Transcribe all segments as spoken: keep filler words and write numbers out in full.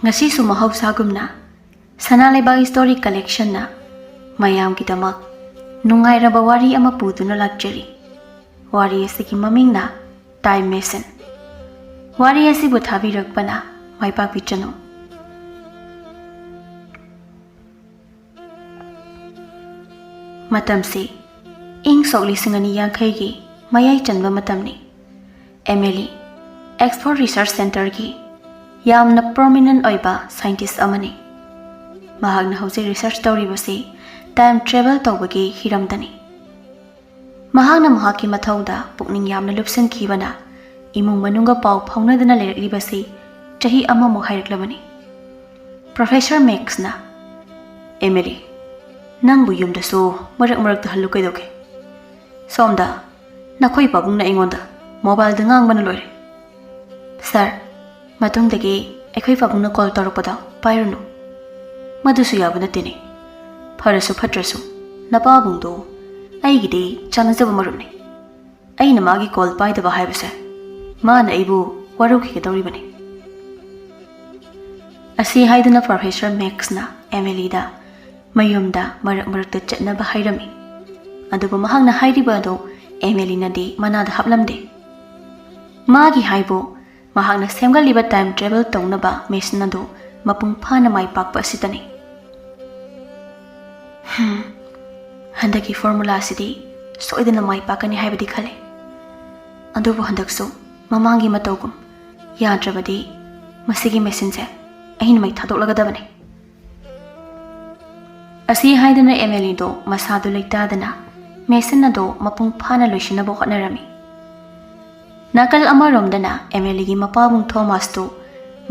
ꯉꯁꯤꯁꯨ ꯃꯍꯧꯁꯥꯒꯨꯝꯅ ꯁꯅꯥ ꯂꯩꯕꯥꯛ ꯁ꯭ꯇꯣꯔꯤ ꯀꯂꯦꯛꯁꯟꯅ ꯃꯌꯥꯝꯒꯤꯗꯃꯛ ꯅꯨꯡꯉꯥꯏꯔꯕ ꯋꯥꯔꯤ ꯑꯃ ꯄꯨꯗꯨꯅ ꯂꯥꯛꯆꯔꯤ꯫ ꯋꯥꯔꯤ ꯑꯁꯤꯒꯤ ꯃꯃꯤꯡꯅ ꯇꯥꯏꯝ ꯃꯦꯁꯤꯟ꯫ ꯋꯥꯔꯤ ꯑꯁꯤꯕꯨ ꯊꯥꯕꯤꯔꯛꯄꯅ ꯃꯥꯏꯄꯥꯛꯄꯤ ꯆꯅꯨ꯫ ꯃꯇꯝꯁꯤ ꯏꯪ ꯁꯣꯛ ꯂꯤꯁꯤꯡ ꯑꯅꯤ ꯌꯥꯡꯈꯩꯒꯤ ꯃꯌꯥꯏ ꯆꯟꯕ ꯃꯇꯝꯅꯤ꯫ ꯑꯦꯃꯦꯂꯤ ꯑꯦꯛꯁꯐꯣꯔꯗ ꯔꯤꯁꯔꯆ ꯁꯦꯟꯇꯔꯒꯤ ꯌꯥꯝꯅ ꯄ꯭ꯔꯣꯃꯤꯅꯦꯟ ꯑꯣꯏꯕ ꯁꯥꯏꯟꯇꯤꯁ ꯑꯃꯅꯤ꯫ ꯃꯍꯥꯛꯅ ꯍꯧꯖꯤꯛ ꯔꯤꯁꯔꯆ ꯇꯧꯔꯤꯕꯁꯤ ꯇꯥꯏꯝ ꯇ꯭ꯔꯦꯚꯦꯜ ꯇꯧꯕꯒꯤ ꯍꯤꯔꯝꯗꯅꯤ꯫ ꯃꯍꯥꯛꯅ ꯃꯍꯥꯛꯀꯤ ꯃꯊꯧꯗ ꯄꯨꯛꯅꯤꯡ ꯌꯥꯝꯅ ꯂꯨꯞꯁꯤꯟꯈꯤꯕꯅ ꯏꯃꯨꯡ ꯃꯅꯨꯡꯒ ꯄꯥꯎ ꯐꯥꯎꯅꯗꯅ ꯂꯩꯔꯛꯂꯤꯕꯁꯤ ꯆꯍꯤ ꯑꯃꯃꯨꯛ ꯍꯥꯏꯔꯛꯂꯕꯅꯤ꯫ ꯄ꯭ꯔꯣꯐꯦꯁꯔ ꯃꯦꯛꯁꯅ, "ꯑꯦꯃꯦꯂꯤ, ꯅꯪꯕꯨ ꯌꯨꯝꯗꯁꯨ ꯃꯔꯛ ꯃꯔꯛꯇ ꯍꯜꯂꯨ ꯀꯩꯗꯧꯒꯦ? ꯁꯣꯝꯗ ꯅꯈꯣꯏ ꯄꯥꯕꯨꯡꯅ ꯑꯩꯉꯣꯟꯗ ꯃꯣꯕꯥꯏꯜꯗ ꯉꯥꯡꯕꯅ ꯂꯣꯏꯔꯦ꯫ ꯁꯥꯔ, ꯃꯇꯨꯡꯗꯒꯤ ꯑꯩꯈꯣꯏ ꯄꯥꯕꯨꯡꯅ ꯀꯣꯜ ꯇꯧꯔꯛꯄꯗ ꯄꯥꯏꯔꯨꯅꯨ꯫ ꯃꯗꯨꯁꯨ ꯌꯥꯕ ꯅꯠꯇꯦꯅꯦ꯫ ꯐꯔꯁꯨ ꯐꯠꯇ꯭ꯔꯁꯨ ꯅꯄꯥꯕꯨꯡꯗꯣ ꯑꯩꯒꯤꯗꯤ ꯆꯥꯟꯅꯖꯕ ꯃꯔꯨꯞꯅꯤ꯫ ꯑꯩꯅ ꯃꯥꯒꯤ ꯀꯣꯜ ꯄꯥꯏꯗꯕ ꯍꯥꯏꯕꯁꯦ ꯃꯥꯅ ꯑꯩꯕꯨ ꯋꯥꯔꯧꯈꯤꯒꯗꯧꯔꯤꯕꯅꯤ꯫" ꯑꯁꯤ ꯍꯥꯏꯗꯨꯅ ꯄ꯭ꯔꯣꯐꯦꯁꯔ ꯃꯦꯛꯁꯅ ꯑꯦꯃꯦꯂꯤꯗ ꯃꯌꯨꯝꯗ ꯃꯔꯛ ꯃꯔꯛꯇ ꯆꯠꯅꯕ ꯍꯥꯏꯔꯝꯃꯤ꯫ ꯑꯗꯨꯕꯨ ꯃꯍꯥꯛꯅ ꯍꯥꯏꯔꯤꯕ ꯑꯗꯨ ꯑꯦꯃꯦꯂꯤꯅꯗꯤ ꯃꯅꯥꯗ ꯍꯥꯞꯂꯝꯗꯦ꯫ ꯃꯥꯒꯤ ꯍꯥꯏꯕꯨ ꯃꯍꯥꯛꯅ ꯁꯦꯝꯒꯠꯂꯤꯕ ꯇꯥꯏꯝ ꯇ꯭ꯔꯦꯚꯦꯜ ꯇꯧꯅꯕ ꯃꯦꯁꯤꯟ ꯑꯗꯨ ꯃꯄꯨꯡ ꯐꯥꯅ ꯃꯥꯏ ꯄꯥꯛꯄ ꯑꯁꯤꯗꯅꯤ꯫ ꯍꯝ, ꯍꯟꯗꯛꯀꯤ ꯐꯣꯔꯃꯨꯂꯥ ꯑꯁꯤꯗꯤ ꯁꯣꯏꯗꯅ ꯃꯥꯏ ꯄꯥꯛꯀꯅꯤ ꯍꯥꯏꯕꯗꯤ ꯈꯜꯂꯤ꯫ ꯑꯗꯨꯕꯨ ꯍꯟꯗꯛꯁꯨ ꯃꯃꯥꯡꯒꯤ ꯃꯇꯧꯒꯨꯝ ꯌꯥꯗ꯭ꯔꯕꯗꯤ ꯃꯁꯤꯒꯤ ꯃꯦꯁꯤꯟꯁꯦ ꯑꯩꯅ ꯃꯩ ꯊꯥꯗꯣꯛꯂꯒꯗꯕꯅꯤ꯫ ꯑꯁꯤ ꯍꯥꯏꯗꯨꯅ ꯑꯦꯃꯦꯂꯤꯗꯣ ꯃꯁꯥꯗꯨ ꯂꯩꯇꯥꯗꯅ ꯃꯦꯁꯤꯟ ꯑꯗꯣ ꯃꯄꯨꯡ ꯐꯥꯅ ꯂꯣꯏꯁꯤꯟꯅꯕ ꯍꯣꯠꯅꯔꯝꯃꯤ꯫ ꯅꯥꯀꯜ ꯑꯃꯔꯣꯝꯗꯅ ꯑꯦꯃꯦꯂꯤꯒꯤ ꯃꯄꯥꯕꯨꯡ ꯊꯣꯃꯥꯁꯇꯨ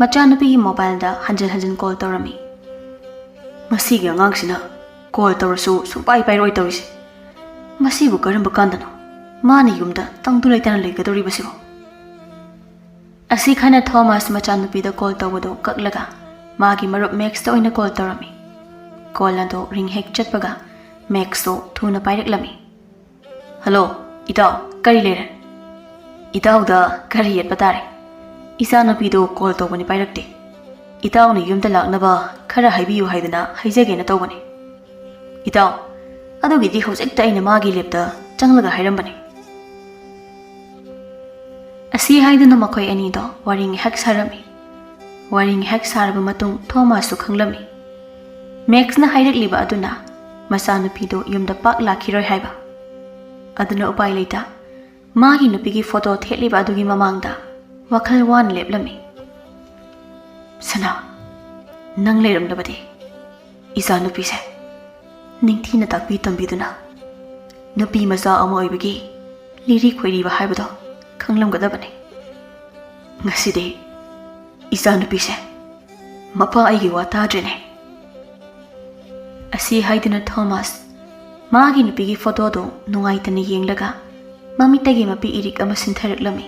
ꯃꯆꯥꯅꯨꯄꯤꯒꯤ ꯃꯣꯕꯥꯏꯜꯗ ꯍꯟꯖꯤꯟ ꯍꯟꯖꯤꯟ ꯀꯣꯜ ꯇꯧꯔꯝꯃꯤ꯫ "ꯃꯁꯤꯒꯤ ꯑꯉꯥꯡꯁꯤꯅ ꯀꯣꯜ ꯇꯧꯔꯁꯨ ꯁꯨꯡꯄꯥꯏ ꯄꯥꯏꯔꯣꯏ ꯇꯧꯔꯤꯁꯦ꯫ ꯃꯁꯤꯕꯨ ꯀꯔꯝꯕ ꯀꯥꯟꯗꯅꯣ ꯃꯥꯅ ꯌꯨꯝꯗ ꯇꯪꯗꯨ ꯂꯩꯇꯥꯅ ꯂꯩꯒꯗꯧꯔꯤꯕꯁꯤꯕꯣ?" ꯑꯁꯤ ꯈꯟꯅ ꯊꯣꯃꯥꯁ ꯃꯆꯥꯅꯨꯄꯤꯗ ꯀꯣꯜ ꯇꯧꯕꯗꯨ ꯀꯛꯂꯒ ꯃꯥꯒꯤ ꯃꯔꯨꯞ ꯃꯦꯛꯁꯇ ꯑꯣꯏꯅ ꯀꯣꯜ ꯇꯧꯔꯝꯃꯤ꯫ ꯀꯣꯜ ꯑꯗꯨ ꯔꯤꯡ ꯍꯦꯛ ꯆꯠꯄꯒ ꯃꯦꯛꯁꯇꯨ ꯊꯨꯅ ꯄꯥꯏꯔꯛꯂꯝꯃꯤ꯫ "ꯍꯜꯂꯣ, ꯏꯇꯥꯎ, ꯀꯔꯤ ꯂꯩꯔꯦ?" "ꯏꯇꯥꯎꯗ ꯈꯔ ꯌꯦꯠꯄ ꯇꯥꯔꯦ꯫ ꯏꯆꯥꯅꯨꯄꯤꯗꯨ ꯀꯣꯜ ꯇꯧꯕꯅꯤ, ꯄꯥꯏꯔꯛꯇꯦ꯫ "ꯏꯇꯥꯎꯅ ꯌꯨꯝꯗ ꯂꯥꯛꯅꯕ ꯈꯔ ꯍꯥꯏꯕꯤꯌꯨ ꯍꯥꯏꯗꯅ ꯍꯥꯏꯖꯒꯦꯅ ꯇꯧꯕꯅꯤ꯫ ꯏꯇꯥꯎ, ꯑꯗꯨꯒꯤꯗꯤ ꯍꯧꯖꯤꯛꯇ ꯑꯩꯅ ꯃꯥꯒꯤ ꯂꯦꯞꯇ ꯆꯪꯂꯒ ꯍꯥꯏꯔꯝꯕꯅꯤ꯫" ꯑꯁꯤ ꯍꯥꯏꯗꯨꯅ ꯃꯈꯣꯏ ꯑꯅꯤꯗꯣ ꯋꯥꯔꯤ ꯉꯥꯏꯍꯥꯛ ꯁꯥꯔꯝꯃꯤ꯫ ꯋꯥꯔꯤ ꯉꯥꯏꯍꯥꯛ ꯁꯥꯔꯕ ꯃꯇꯨꯡ ꯊꯣꯃꯥꯁꯁꯨ ꯈꯪꯂꯝꯃꯤ꯫ ꯃꯦꯛꯁꯅ ꯍꯥꯏꯔꯛꯂꯤꯕ ꯑꯗꯨꯅ ꯃꯆꯥꯅꯨꯄꯤꯗꯨ ꯌꯨꯝꯗ ꯄꯥꯛ ꯂꯥꯛꯈꯤꯔꯣꯏ ꯍꯥꯏꯕ꯫ ꯑꯗꯨꯅ ꯎꯄꯥꯏ ꯂꯩꯇ ꯃꯥꯒꯤ ꯅꯨꯄꯤꯒꯤ ꯐꯣꯇꯣ ꯊꯦꯠꯂꯤꯕ ꯑꯗꯨꯒꯤ ꯃꯃꯥꯡꯗ ꯋꯥꯈꯜ ꯋꯥꯅ ꯂꯦꯞꯂꯝꯃꯤ꯫ "ꯁꯅꯥ, ꯅꯪ ꯂꯩꯔꯝꯂꯕꯗꯤ ꯏꯆꯥꯅꯨꯄꯤꯁꯦ ꯅꯤꯡꯊꯤꯅ ꯇꯥꯛꯄꯤ ꯇꯝꯕꯤꯗꯨꯅ ꯅꯨꯄꯤ ꯃꯆꯥ ꯑꯃ ꯑꯣꯏꯕꯒꯤ ꯂꯤꯔꯤ ꯈꯣꯏꯔꯤꯕ ꯍꯥꯏꯕꯗꯣ ꯈꯪꯂꯝꯒꯗꯕꯅꯤ꯫ ꯉꯁꯤꯗꯤ ꯏꯆꯥꯅꯨꯄꯤꯁꯦ ꯃꯄꯥ ꯑꯩꯒꯤ ꯋꯥ ꯇꯥꯗ꯭ꯔꯦꯅꯦ꯫" ꯑꯁꯤ ꯍꯥꯏꯗꯨꯅ ꯊꯣꯃꯥꯁ ꯃꯥꯒꯤ ꯅꯨꯄꯤꯒꯤ ꯐꯣꯇꯣꯗꯨ ꯅꯨꯡꯉꯥꯏꯇꯅ ꯌꯦꯡꯂꯒ ꯃꯃꯤꯠꯇꯒꯤ ꯃꯄꯤ ꯏꯔꯤꯛ ꯑꯃ ꯁꯤꯟꯊꯔꯛꯂꯝꯃꯤ꯫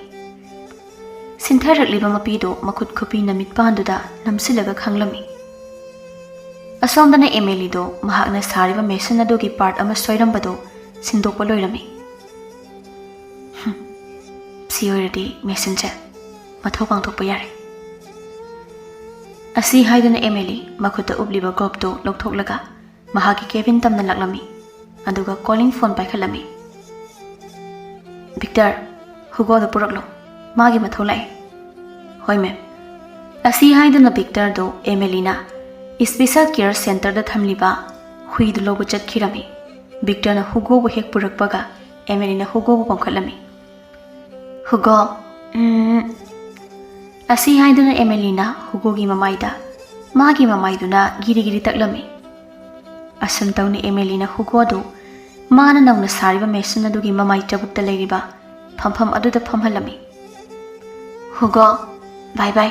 ꯁꯤꯟꯊꯔꯛꯂꯤꯕ ꯃꯄꯤꯗꯨ ꯃꯈꯨꯠ ꯈꯨꯄꯤꯅ ꯃꯤꯠꯄꯥꯟꯗꯨꯗ ꯅꯝꯁꯤꯜꯂꯒ ꯈꯪꯂꯝꯃꯤ꯫ ꯑꯁꯣꯝꯗꯅ ꯑꯦꯃꯦꯂꯤꯗꯨ ꯃꯍꯥꯛꯅ ꯁꯥꯔꯤꯕ ꯃꯦꯁꯤꯟ ꯑꯗꯨꯒꯤ ꯄꯥꯔꯠ ꯑꯃ ꯁꯣꯏꯔꯝꯕꯗꯨ ꯁꯤꯟꯗꯣꯛꯄ ꯂꯣꯏꯔꯝꯃꯤ꯫ "ꯍꯨꯝ, ꯁꯤ ꯑꯣꯏꯔꯗꯤ ꯃꯦꯁꯤꯟꯁꯦ ꯃꯊꯧ ꯄꯥꯡꯊꯣꯛꯄ ꯌꯥꯔꯦ꯫" ꯑꯁꯤ ꯍꯥꯏꯗꯨꯅ ꯑꯦꯃꯦꯂꯤ ꯃꯈꯨꯠꯇ ꯎꯞꯂꯤꯕ ꯒ꯭ꯂꯣꯞꯇꯨ ꯂꯧꯊꯣꯛꯂꯒ ꯃꯍꯥꯛꯀꯤ ꯀꯦꯕꯤꯟ ꯇꯝꯅ ꯂꯥꯛꯂꯝꯃꯤ꯫ ꯑꯗꯨꯒ ꯀꯣꯂꯤꯡ ꯐꯣꯟ ꯄꯥꯏꯈꯠꯂꯝꯃꯤ꯫ "ꯚꯤꯛꯇꯔ, ꯍꯨꯒꯣꯗꯨ ꯄꯨꯔꯛꯂꯣ, ꯃꯥꯒꯤ ꯃꯊꯧ ꯂꯥꯛꯑꯦ꯫" "ꯍꯣꯏ ꯃꯦꯝ꯫" ꯑꯁꯤ ꯍꯥꯏꯗꯨꯅ ꯚꯤꯛꯇꯔꯗꯨ ꯑꯦꯃꯦꯂꯤꯅ ꯏꯁꯄꯤꯁꯦꯜ ꯀꯤꯌꯔ ꯁꯦꯟꯇꯔꯗ ꯊꯝꯂꯤꯕ ꯍꯨꯏꯗꯨ ꯂꯧꯕ ꯆꯠꯈꯤꯔꯝꯃꯤ꯫ ꯚꯤꯛꯇꯔꯅ ꯍꯨꯒꯣꯕꯨ ꯍꯦꯛ ꯄꯨꯔꯛꯄꯒ ꯑꯦꯃꯦꯂꯤꯅ ꯍꯨꯒꯣꯕꯨ ꯄꯝꯈꯠꯂꯝꯃꯤ꯫ "ꯍꯨꯒꯣ, ꯎꯝ꯫" ꯑꯁꯤ ꯍꯥꯏꯗꯨꯅ ꯑꯦꯃꯦꯂꯤꯅ ꯍꯨꯒꯣꯒꯤ ꯃꯃꯥꯏꯗ ꯃꯥꯒꯤ ꯃꯃꯥꯏꯗꯨꯅ ꯒꯤꯔꯤ ꯒꯤꯔꯤ ꯇꯛꯂꯝꯃꯤ꯫ ꯑꯁꯨꯝ ꯇꯧꯅ ꯑꯦꯃꯦꯂꯤꯅ ꯍꯨꯒꯣꯗꯨ ꯃꯥꯅ ꯅꯧꯅ ꯁꯥꯔꯤꯕ ꯃꯦꯁꯤꯟ ꯑꯗꯨꯒꯤ ꯃꯃꯥꯏ ꯆꯕꯨꯛꯇ ꯂꯩꯔꯤꯕ ꯐꯝꯐꯝ ꯑꯗꯨꯗ ꯐꯝꯍꯜꯂꯝꯃꯤ꯫ "ꯍꯨꯒꯣ, ꯕꯥꯏ ꯕꯥꯏ꯫"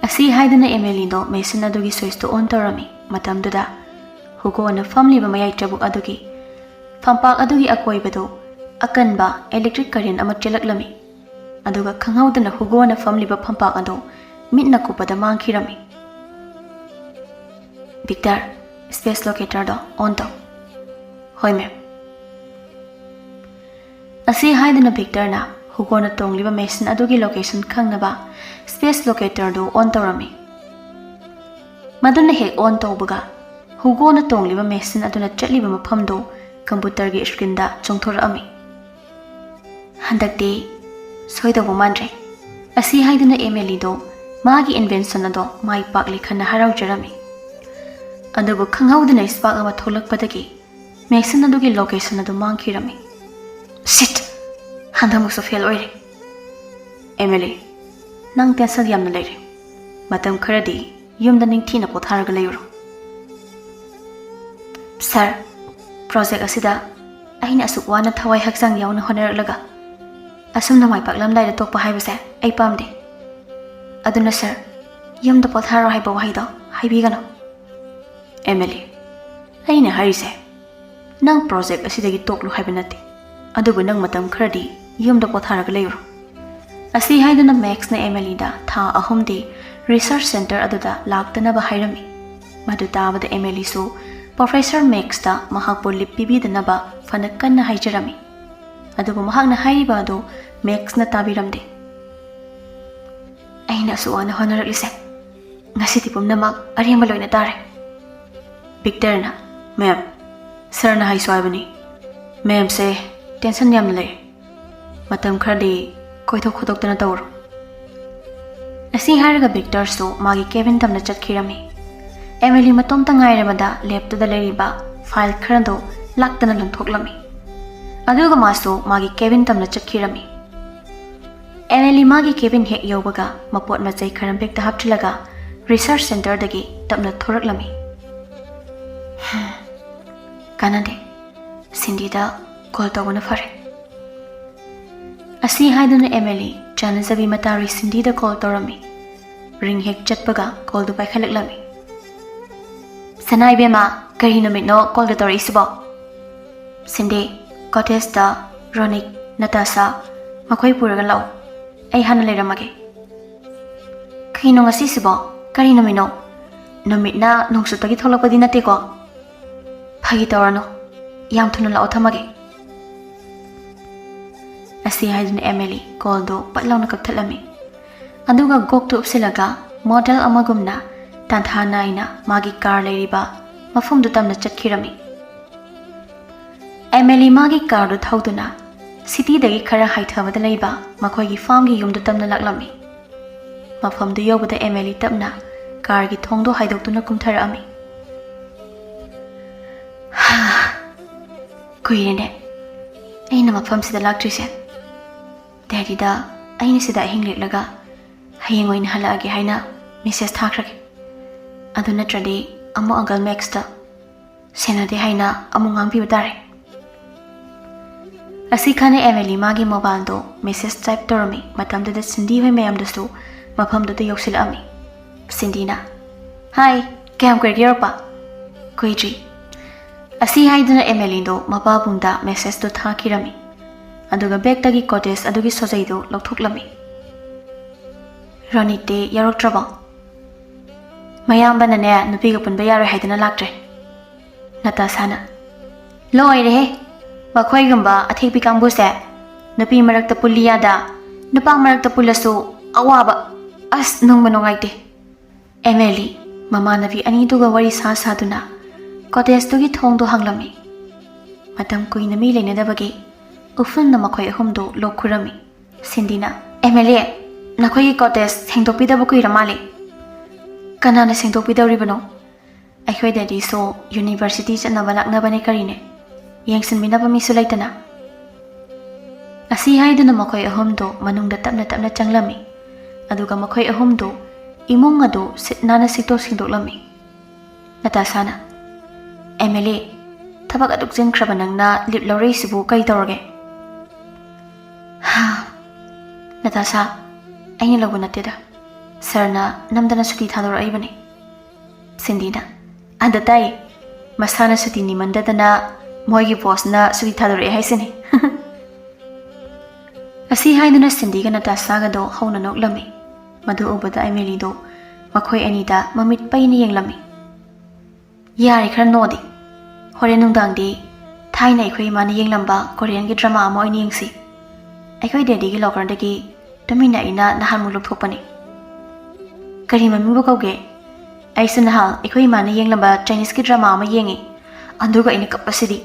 ꯑꯁꯤ ꯍꯥꯏꯗꯨꯅ ꯑꯦꯃꯦꯂꯤꯗꯣ ꯃꯦꯁꯤꯟ ꯑꯗꯨꯒꯤ ꯁ꯭ꯋꯤꯆꯇꯨ ꯑꯣꯟ ꯇꯧꯔꯝꯃꯤ꯫ ꯃꯇꯝꯗꯨꯗ ꯍꯨꯒꯣꯅ ꯐꯝꯂꯤꯕ ꯃꯌꯥꯏ ꯆꯕꯨꯛ ꯑꯗꯨꯒꯤ ꯐꯝꯄꯥꯛ ꯑꯗꯨꯒꯤ ꯑꯀꯣꯏꯕꯗꯨ ꯑꯀꯟꯕ ꯏꯂꯦꯛꯇ꯭ꯔꯤꯛ ꯀꯔꯦꯟ ꯑꯃ ꯆꯦꯜꯂꯛꯂꯝꯃꯤ꯫ ꯑꯗꯨꯒ ꯈꯪꯍꯧꯗꯅ ꯍꯨꯒꯣꯅ ꯐꯝꯂꯤꯕ ꯐꯝꯄꯥꯛ ꯑꯗꯨ ꯃꯤꯠꯅ ꯀꯨꯞꯄꯗ ꯃꯥꯡꯈꯤꯔꯝꯃꯤ꯫ "ꯚꯤꯛꯇꯔ, ꯁ꯭ꯄꯦꯁ ꯂꯣꯀꯦꯇꯔꯗꯣ ꯑꯣꯟ ꯇꯧ꯫" "ꯍꯣꯏ ꯃꯦꯝ꯫" ꯑꯁꯤ ꯍꯥꯏꯗꯨꯅ ꯚꯤꯛꯇꯔꯅ ꯍꯨꯒꯣꯅ ꯇꯣꯡꯂꯤꯕ ꯃꯦꯁꯤꯟ ꯑꯗꯨꯒꯤ ꯂꯣꯀꯦꯁꯟ ꯈꯪꯅꯕ ꯁ꯭ꯄꯦꯁ ꯂꯣꯀꯦꯇꯔꯗꯨ ꯑꯣꯟ ꯇꯧꯔꯝꯃꯤ꯫ ꯃꯗꯨꯅ ꯍꯦꯛ ꯑꯣꯟ ꯇꯧꯕꯒ, ꯍꯨꯒꯣꯅ ꯇꯣꯡꯂꯤꯕ ꯃꯦꯁꯤꯟ ꯑꯗꯨꯅ ꯆꯠꯂꯤꯕ ꯃꯐꯝꯗꯨ ꯀꯝꯄ꯭ꯌꯨꯇꯔꯒꯤ ꯁ꯭ꯀ꯭ꯔꯤꯟꯗ ꯆꯣꯡꯊꯣꯔꯛꯑꯝꯃꯤ꯫ "ꯍꯟꯗꯛꯇꯤ ꯁꯣꯏꯗꯧꯕ ꯃꯥꯟꯗ꯭ꯔꯦ" ꯑꯁꯤ ꯍꯥꯏꯗꯨꯅ ꯑꯦꯃꯦꯂꯤꯗꯣ ꯃꯥꯒꯤ ꯏꯟꯚꯦꯟꯁꯟ ꯑꯗꯣ ꯃꯥꯏ ꯄꯥꯛꯂꯦ ꯈꯟꯅ ꯍꯔꯥꯎꯖꯔꯝꯃꯤ꯫ ꯑꯗꯨꯕꯨ ꯈꯪꯍꯧꯗꯅ ꯁ꯭ꯄꯥꯔꯛ ꯑꯃ ꯊꯣꯛꯂꯛꯄꯗꯒꯤ ꯃꯦꯁꯤꯟ ꯑꯗꯨꯒꯤ ꯂꯣꯀꯦꯁꯟ ꯑꯗꯨ ꯃꯥꯡꯈꯤꯔꯝꯃꯤ꯫ "ꯁꯤꯠ! ꯍꯟꯗꯛꯃꯛꯁꯨ ꯐꯦꯜ ꯑꯣꯏꯔꯦ꯫ ꯑꯦꯃꯦꯂꯤ, ꯅꯪ ꯇꯦꯟꯁꯟ ꯌꯥꯝꯅ ꯂꯩꯔꯦ꯫ ꯃꯇꯝ ꯈꯔꯗꯤ ꯌꯨꯝꯗ ꯅꯤꯡꯊꯤꯅ ꯄꯣꯊꯥꯔꯒ ꯂꯩꯔꯨꯔꯣ꯫" "ꯁꯥꯔ, ꯄ꯭ꯔꯣꯖꯦꯛ ꯑꯁꯤꯗ ꯑꯩꯅ ꯑꯁꯨꯛ ꯋꯥꯅ ꯊꯋꯥꯏ ꯍꯛꯆꯥꯡ ꯌꯥꯎꯅ ꯍꯣꯠꯅꯔꯛꯂꯒ ꯑꯁꯨꯝꯅ ꯃꯥꯏ ꯄꯥꯛꯂꯝꯗꯥꯏꯗ ꯇꯣꯛꯄ ꯍꯥꯏꯕꯁꯦ ꯑꯩ ꯄꯥꯝꯗꯦ꯫ ꯑꯗꯨꯅ ꯁꯥꯔ, ꯌꯨꯝꯗ ꯄꯣꯊꯥꯔꯣ ꯍꯥꯏꯕ ꯋꯥꯍꯩꯗꯣ ꯍꯥꯏꯕꯤꯒꯅꯨ꯫" "ꯑꯦꯃꯦꯂꯤ, ꯑꯩꯅ ꯍꯥꯏꯔꯤꯁꯦ ꯅꯪ ꯄ꯭ꯔꯣꯖꯦꯛ ꯑꯁꯤꯗꯒꯤ ꯇꯣꯛꯂꯨ ꯍꯥꯏꯕ ꯅꯠꯇꯦ, ꯑꯗꯨꯕꯨ ꯅꯪ ꯃꯇꯝ ꯈꯔꯗꯤ ꯌꯨꯝꯗ ꯄꯣꯊꯥꯔꯒ ꯂꯩꯔꯨꯔꯣ꯫" ꯑꯁꯤ ꯍꯥꯏꯗꯨꯅ ꯃꯦꯛꯁꯅ ꯑꯦꯃꯦꯂꯤꯗ ꯊꯥ ꯑꯍꯨꯝꯗꯤ ꯔꯤꯁꯔꯆ ꯁꯦꯟꯇꯔ ꯑꯗꯨꯗ ꯂꯥꯛꯇꯅꯕ ꯍꯥꯏꯔꯝꯃꯤ꯫ ꯃꯗꯨ ꯇꯥꯕꯗ ꯑꯦꯃꯦꯂꯤꯁꯨ ꯄ꯭ꯔꯣꯐꯦꯁꯔ ꯃꯦꯛꯁꯇ ꯃꯍꯥꯛꯄꯨ ꯂꯤꯞ ꯄꯤꯕꯤꯗꯅꯕ ꯐꯅ ꯀꯟꯅ ꯍꯥꯏꯖꯔꯝꯃꯤ꯫ ꯑꯗꯨꯕꯨ ꯃꯍꯥꯛꯅ ꯍꯥꯏꯔꯤꯕ ꯑꯗꯨ ꯃꯦꯛꯁꯅ ꯇꯥꯕꯤꯔꯝꯗꯦ꯫ "ꯑꯩꯅ ꯑꯁꯨꯛ ꯋꯥꯅ ꯍꯣꯠꯅꯔꯛꯂꯤꯁꯦ ꯉꯁꯤꯗꯤ ꯄꯨꯝꯅꯃꯛ ꯑꯔꯦꯝꯕ ꯂꯣꯏꯅ ꯇꯥꯔꯦ꯫" ꯚꯤꯛꯇꯔꯅ, "ꯃꯦꯝ, ꯁꯥꯔꯅ ꯍꯥꯏꯁꯨ ꯍꯥꯏꯕꯅꯤ, ꯃꯦꯝꯁꯦ ꯇꯦꯟꯁꯟ ꯌꯥꯝꯅ ꯂꯩ꯫ ꯃꯇꯝ ꯈꯔꯗꯤ ꯀꯣꯏꯊꯣꯛ ꯈꯣꯠꯇꯣꯛꯇꯅ ꯇꯧꯔꯣ꯫" ꯑꯁꯤ ꯍꯥꯏꯔꯒ ꯚꯤꯛꯇꯔꯁꯨ ꯃꯥꯒꯤ ꯀꯦꯕꯤꯟ ꯇꯝꯅ ꯆꯠꯈꯤꯔꯝꯃꯤ꯫ ꯑꯦꯃꯤꯂꯤ ꯃꯇꯣꯝꯇ ꯉꯥꯏꯔꯕꯗ ꯂꯦꯞꯇꯨꯗ ꯂꯩꯔꯤꯕ ꯐꯥꯏꯜ ꯈꯔꯗꯨ ꯂꯥꯛꯇꯅ ꯂꯪꯊꯣꯛꯂꯝꯃꯤ꯫ ꯑꯗꯨꯒ ꯃꯥꯁꯨ ꯃꯥꯒꯤ ꯀꯦꯕꯤꯟ ꯇꯝꯅ ꯆꯠꯈꯤꯔꯝꯃꯤ꯫ ꯑꯦꯃꯤꯂꯤ ꯃꯥꯒꯤ ꯀꯦꯕꯤꯟ ꯍꯦꯛ ꯌꯧꯕꯒ ꯃꯄꯣꯠ ꯃꯆꯩ ꯈꯔ ꯕꯦꯛꯇ ꯍꯥꯞꯆꯤꯜꯂꯒ ꯔꯤꯁꯔꯆ ꯁꯦꯟꯇꯔꯗꯒꯤ ꯇꯞꯅ ꯊꯣꯔꯛꯂꯝꯃꯤ꯫ "ꯀꯥꯟꯅꯗꯦ, ꯁꯤꯟꯗꯤꯗ ꯀꯣꯜ ꯇꯧꯕꯅ ꯐꯔꯦ꯫" ꯑꯁꯤ ꯍꯥꯏꯗꯨꯅ ꯑꯦꯃꯤꯂꯤ ꯆꯥꯟꯅꯖꯕꯤ ꯃꯇꯥꯔꯤ ꯁꯤꯟꯗꯤꯗ ꯀꯣꯜ ꯇꯧꯔꯝꯃꯤ꯫ ꯔꯤꯡ ꯍꯦꯛ ꯆꯠꯄꯒ ꯀꯣꯜꯗꯨ ꯄꯥꯏꯈꯠꯂꯛꯂꯝꯃꯤ꯫ "ꯁꯅꯥ ꯏꯕꯦꯝꯃ, ꯀꯔꯤ ꯅꯨꯃꯤꯠꯅꯣ ꯀꯣꯜꯒ ꯇꯧꯔꯛꯏꯁꯤꯕꯣ?" "ꯁꯤꯟꯗꯤ, ꯀꯣꯇꯦꯖꯇ ꯔꯣꯅꯤꯛ, ꯅꯇꯥꯁꯥ ꯃꯈꯣꯏ ꯄꯨꯔꯒ ꯂꯥꯛꯑꯣ꯫ ꯑꯩ ꯍꯥꯟꯅ ꯂꯩꯔꯝꯃꯒꯦ꯫" "ꯀꯩꯅꯣ ꯉꯁꯤꯁꯤꯕꯣ? ꯀꯔꯤ ꯅꯨꯃꯤꯠꯅꯣ? ꯅꯨꯃꯤꯠꯅ ꯅꯣꯡꯆꯨꯞꯇꯒꯤ ꯊꯣꯛꯂꯛꯄꯗꯤ ꯅꯠꯇꯦꯀꯣ?" "ꯐꯥꯒꯤ ꯇꯧꯔꯅꯨ꯫ ꯌꯥꯝ ꯊꯨꯅ ꯂꯥꯛꯑꯣ, ꯊꯝꯃꯒꯦ꯫" ꯑꯁꯤ ꯍꯥꯏꯗꯨꯅ ꯑꯦꯃꯦꯂꯤ ꯀꯣꯜꯗꯨ ꯄꯠ ꯂꯥꯎꯅ ꯀꯛꯊꯠꯂꯝꯃꯤ꯫ ꯑꯗꯨꯒ ꯒꯣꯛꯇꯨ ꯎꯞꯁꯤꯜꯂꯒ ꯃꯣꯗꯦꯜ ꯑꯃꯒꯨꯝꯅ ꯇꯥꯟꯊꯥ ꯅꯥꯏꯅ ꯃꯥꯒꯤ ꯀꯥꯔ ꯂꯩꯔꯤꯕ ꯃꯐꯝꯗꯨ ꯇꯝꯅ ꯆꯠꯈꯤꯔꯝꯃꯤ꯫ ꯑꯦꯃꯦꯂꯤ ꯃꯥꯒꯤ ꯀꯥꯔꯗꯨ ꯊꯧꯗꯨꯅ ꯁꯤꯇꯤꯗꯒꯤ ꯈꯔ ꯍꯥꯏꯊꯕꯗ ꯂꯩꯕ ꯃꯈꯣꯏꯒꯤ ꯐꯥꯝꯒꯤ ꯌꯨꯝꯗꯨ ꯇꯝꯅ ꯂꯥꯛꯂꯝꯃꯤ꯫ ꯃꯐꯝꯗꯨ ꯌꯧꯕꯗ ꯑꯦꯃꯦꯂꯤ ꯇꯞꯅ ꯀꯥꯔꯒꯤ ꯊꯣꯡꯗꯨ ꯍꯥꯏꯗꯣꯛꯇꯨꯅ ꯀꯨꯝꯊꯔꯛꯑꯝꯃꯤ꯫ "ꯍꯥ, ꯀꯨꯏꯔꯦꯅꯦ ꯑꯩꯅ ꯃꯐꯝꯁꯤꯗ ꯂꯥꯛꯇ꯭ꯔꯤꯁꯦ꯫ ꯗꯦꯜꯂꯤꯗ ꯑꯩꯅ ꯁꯤꯗ ꯑꯍꯤꯡ ꯂꯦꯛꯂꯒ ꯍꯌꯦꯡ ꯑꯣꯏꯅ ꯍꯜꯂꯛꯑꯒꯦ ꯍꯥꯏꯅ ꯃꯦꯁꯦꯖ ꯊꯥꯈ꯭ꯔꯒꯦ꯫ ꯑꯗꯨ ꯅꯠꯇ꯭ꯔꯗꯤ ꯑꯃꯨꯛ ꯑꯪꯀꯜ ꯃꯦꯛꯁꯇ ꯁꯦꯟꯅꯗꯦ ꯍꯥꯏꯅ ꯑꯃꯨꯛ ꯉꯥꯡꯕꯤꯕ ꯇꯥꯔꯦ"꯫ ꯑꯁꯤ ꯈꯟꯅ ꯑꯦꯃꯦꯂꯤ ꯃꯥꯒꯤ ꯃꯣꯕꯥꯏꯜꯗꯣ ꯃꯦꯁꯦꯖ ꯇꯥꯏꯞ ꯇꯧꯔꯝꯃꯤ꯫ ꯃꯇꯝꯗꯨꯗ ꯁꯤꯟꯗꯤ ꯍꯣꯏ ꯃꯌꯥꯝꯗꯨꯁꯨ ꯃꯐꯝꯗꯨꯗ ꯌꯧꯁꯤꯜꯂꯛꯑꯝꯃꯤ꯫ ꯁꯤꯟꯗꯤꯅ, "ꯍꯥꯏ, ꯀꯌꯥꯝ ꯀꯨꯏꯔꯒꯦ ꯌꯧꯔꯛꯄ?" "ꯀꯨꯏꯗ꯭ꯔꯤ"꯫ ꯑꯁꯤ ꯍꯥꯏꯗꯨꯅ ꯑꯦꯃꯦꯂꯤꯗꯣ ꯃꯄꯥꯕꯨꯡꯗ ꯃꯦꯁꯦꯖꯇꯣ ꯊꯥꯈꯤꯔꯝꯃꯤ꯫ ꯑꯗꯨꯒ ꯕꯦꯛꯇꯒꯤ ꯀꯣꯇꯦꯖ ꯑꯗꯨꯒꯤ ꯁꯣꯖꯩꯗꯨ ꯂꯧꯊꯣꯛꯂꯝꯃꯤ꯫ "ꯔꯣꯅꯤꯠꯇꯤ ꯌꯥꯎꯔꯛꯇ꯭ꯔꯕꯣ?" "ꯃꯌꯥꯝꯕꯅꯅꯦ ꯅꯨꯄꯤꯒ ꯄꯨꯟꯕ ꯌꯥꯔꯣꯏ ꯍꯥꯏꯗꯅ ꯂꯥꯛꯇ꯭ꯔꯦ"꯫ ꯅꯇꯥꯁꯥꯅ, "ꯂꯣꯏꯔꯦꯍꯦ, ꯃꯈꯣꯏꯒꯨꯝꯕ ꯑꯊꯦꯛꯄꯤ ꯀꯥꯡꯕꯨꯁꯦ ꯅꯨꯄꯤ ꯃꯔꯛꯇ ꯄꯨꯜꯂꯤ ꯌꯥꯗ, ꯅꯨꯄꯥ ꯃꯔꯛꯇ ꯄꯨꯜꯂꯁꯨ ꯑꯋꯥꯕ꯫ ꯑꯁ, ꯅꯨꯡꯕꯨ ꯅꯨꯡꯉꯥꯏꯇꯦ"꯫ ꯑꯦꯃꯦꯂꯤ ꯃꯃꯥꯟꯅꯕꯤ ꯑꯅꯤꯗꯨꯒ ꯋꯥꯔꯤ ꯁꯥ ꯁꯥꯗꯨꯅ ꯀꯣꯇꯦꯖꯇꯨꯒꯤ ꯊꯣꯡꯗꯣ ꯍꯥꯡꯂꯝꯃꯤ꯫ ꯃꯇꯝ ꯀꯨꯏꯅ ꯃꯤ ꯂꯩꯅꯗꯕꯒꯤ ꯎꯐꯨꯟꯅ ꯃꯈꯣꯏ ꯑꯍꯨꯝꯗꯨ ꯂꯣꯛ ꯈꯨꯔꯝꯃꯤ꯫ ꯁꯤꯟꯗꯤꯅ, "ꯑꯦꯃꯦꯂꯤ, ꯅꯈꯣꯏꯒꯤ ꯀꯣꯇꯦꯖ ꯁꯦꯡꯗꯣꯛꯄꯤꯗꯕ ꯀꯨꯏꯔ ꯃꯥꯜꯂꯦ"꯫ "ꯀꯅꯥꯅ ꯁꯦꯡꯗꯣꯛꯄꯤꯗꯧꯔꯤꯕꯅꯣ? ꯑꯩꯈꯣꯏ ꯗꯦꯗꯤꯁꯨ ꯌꯨꯅꯤꯚꯔꯁꯤꯇꯤ ꯆꯠꯅꯕ ꯂꯥꯛꯅꯕꯅꯦ ꯀꯔꯤꯅꯦ꯫ ꯌꯦꯡꯁꯤꯟꯕꯤꯅꯕ ꯃꯤꯁꯨ ꯂꯩꯇꯅ"꯫ ꯑꯁꯤ ꯍꯥꯏꯗꯨꯅ ꯃꯈꯣꯏ ꯑꯍꯨꯝꯗꯨ ꯃꯅꯨꯡꯗ ꯇꯞꯅ ꯇꯞꯅ ꯆꯪꯂꯝꯃꯤ꯫ ꯑꯗꯨꯒ ꯃꯈꯣꯏ ꯑꯍꯨꯝꯗꯨ ꯏꯃꯨꯡ ꯑꯗꯨ ꯁꯤꯠ ꯅꯥꯟꯅ ꯁꯤꯠꯇꯣꯛ ꯁꯦꯡꯗꯣꯛꯂꯝꯃꯤ꯫ ꯅꯇꯥꯁꯥꯅ, "ꯑꯦꯃꯦꯂꯤ, ꯊꯕꯛ ꯑꯗꯨꯛ ꯆꯤꯟꯈ꯭ꯔꯕ ꯅꯪꯅ ꯂꯤꯞ ꯂꯧꯔꯛꯏꯁꯤꯕꯨ ꯀꯔꯤ ꯇꯧꯔꯒꯦ?" "ꯍꯥ, ꯅꯇꯥꯁꯥ, ꯑꯩꯅ ꯂꯧꯕ ꯅꯠꯇꯦꯗ꯫ ꯁꯥꯔꯅ ꯅꯝꯗꯅ ꯁꯨꯇꯤ ꯊꯥꯗꯣꯔꯛꯏꯕꯅꯤ"꯫ ꯁꯤꯟꯗꯤꯅ, "ꯑꯗ ꯇꯥꯏ, ꯃꯁꯥꯅ ꯁꯨꯇꯤ ꯅꯤꯃꯟꯗꯗꯅ ꯃꯣꯏꯒꯤ ꯕꯣꯁꯅ ꯁꯨꯇꯤ ꯊꯥꯗꯣꯔꯛꯑꯦ ꯍꯥꯏꯁꯤꯅꯤ"꯫ ꯑꯁꯤ ꯍꯥꯏꯗꯨꯅ ꯁꯤꯟꯗꯤꯒ ꯅꯇꯥꯁꯥꯒꯗꯣ ꯍꯧꯅ ꯅꯣꯛꯂꯝꯃꯤ꯫ ꯃꯗꯨ ꯎꯕꯗ ꯑꯦꯃꯦꯂꯤꯗꯣ ꯃꯈꯣꯏ ꯑꯅꯤꯗ ꯃꯃꯤꯠ ꯄꯩꯅ ꯌꯦꯡꯂꯝꯃꯤ꯫ "ꯌꯥꯔꯦ, ꯈꯔ ꯅꯣꯛꯑꯗꯤ꯫ ꯍꯣꯔꯦꯟ ꯅꯨꯡꯗꯥꯡꯗꯤ ꯊꯥꯏꯅ ꯑꯩꯈꯣꯏ ꯏꯃꯥꯅ ꯌꯦꯡꯂꯝꯕ ꯀꯣꯔꯤꯌꯟꯒꯤ ꯗ꯭ꯔꯃꯥ ꯑꯃ ꯑꯣꯏꯅ ꯌꯦꯡꯁꯤ"꯫ ꯑꯩꯈꯣꯏ ꯗꯦꯗꯤꯒꯤ ꯂꯣꯀꯔꯗꯒꯤ ꯇꯨꯃꯤꯟꯅ ꯑꯩꯅ ꯅꯍꯥꯟꯃꯨꯛ ꯂꯧꯊꯣꯛꯄꯅꯤ꯫ ꯀꯔꯤ ꯃꯃꯤꯡꯕꯨ ꯀꯧꯒꯦ? ꯑꯩꯁꯨ ꯅꯍꯥꯟ ꯑꯩꯈꯣꯏ ꯏꯃꯥꯅ ꯌꯦꯡꯂꯝꯕ ꯆꯥꯏꯅꯤꯁꯀꯤ ꯗ꯭ꯔꯃꯥ ꯑꯃ ꯌꯦꯡꯉꯤ, ꯑꯗꯨꯒ ꯑꯩꯅ ꯀꯞꯄꯁꯤꯗꯤ꯫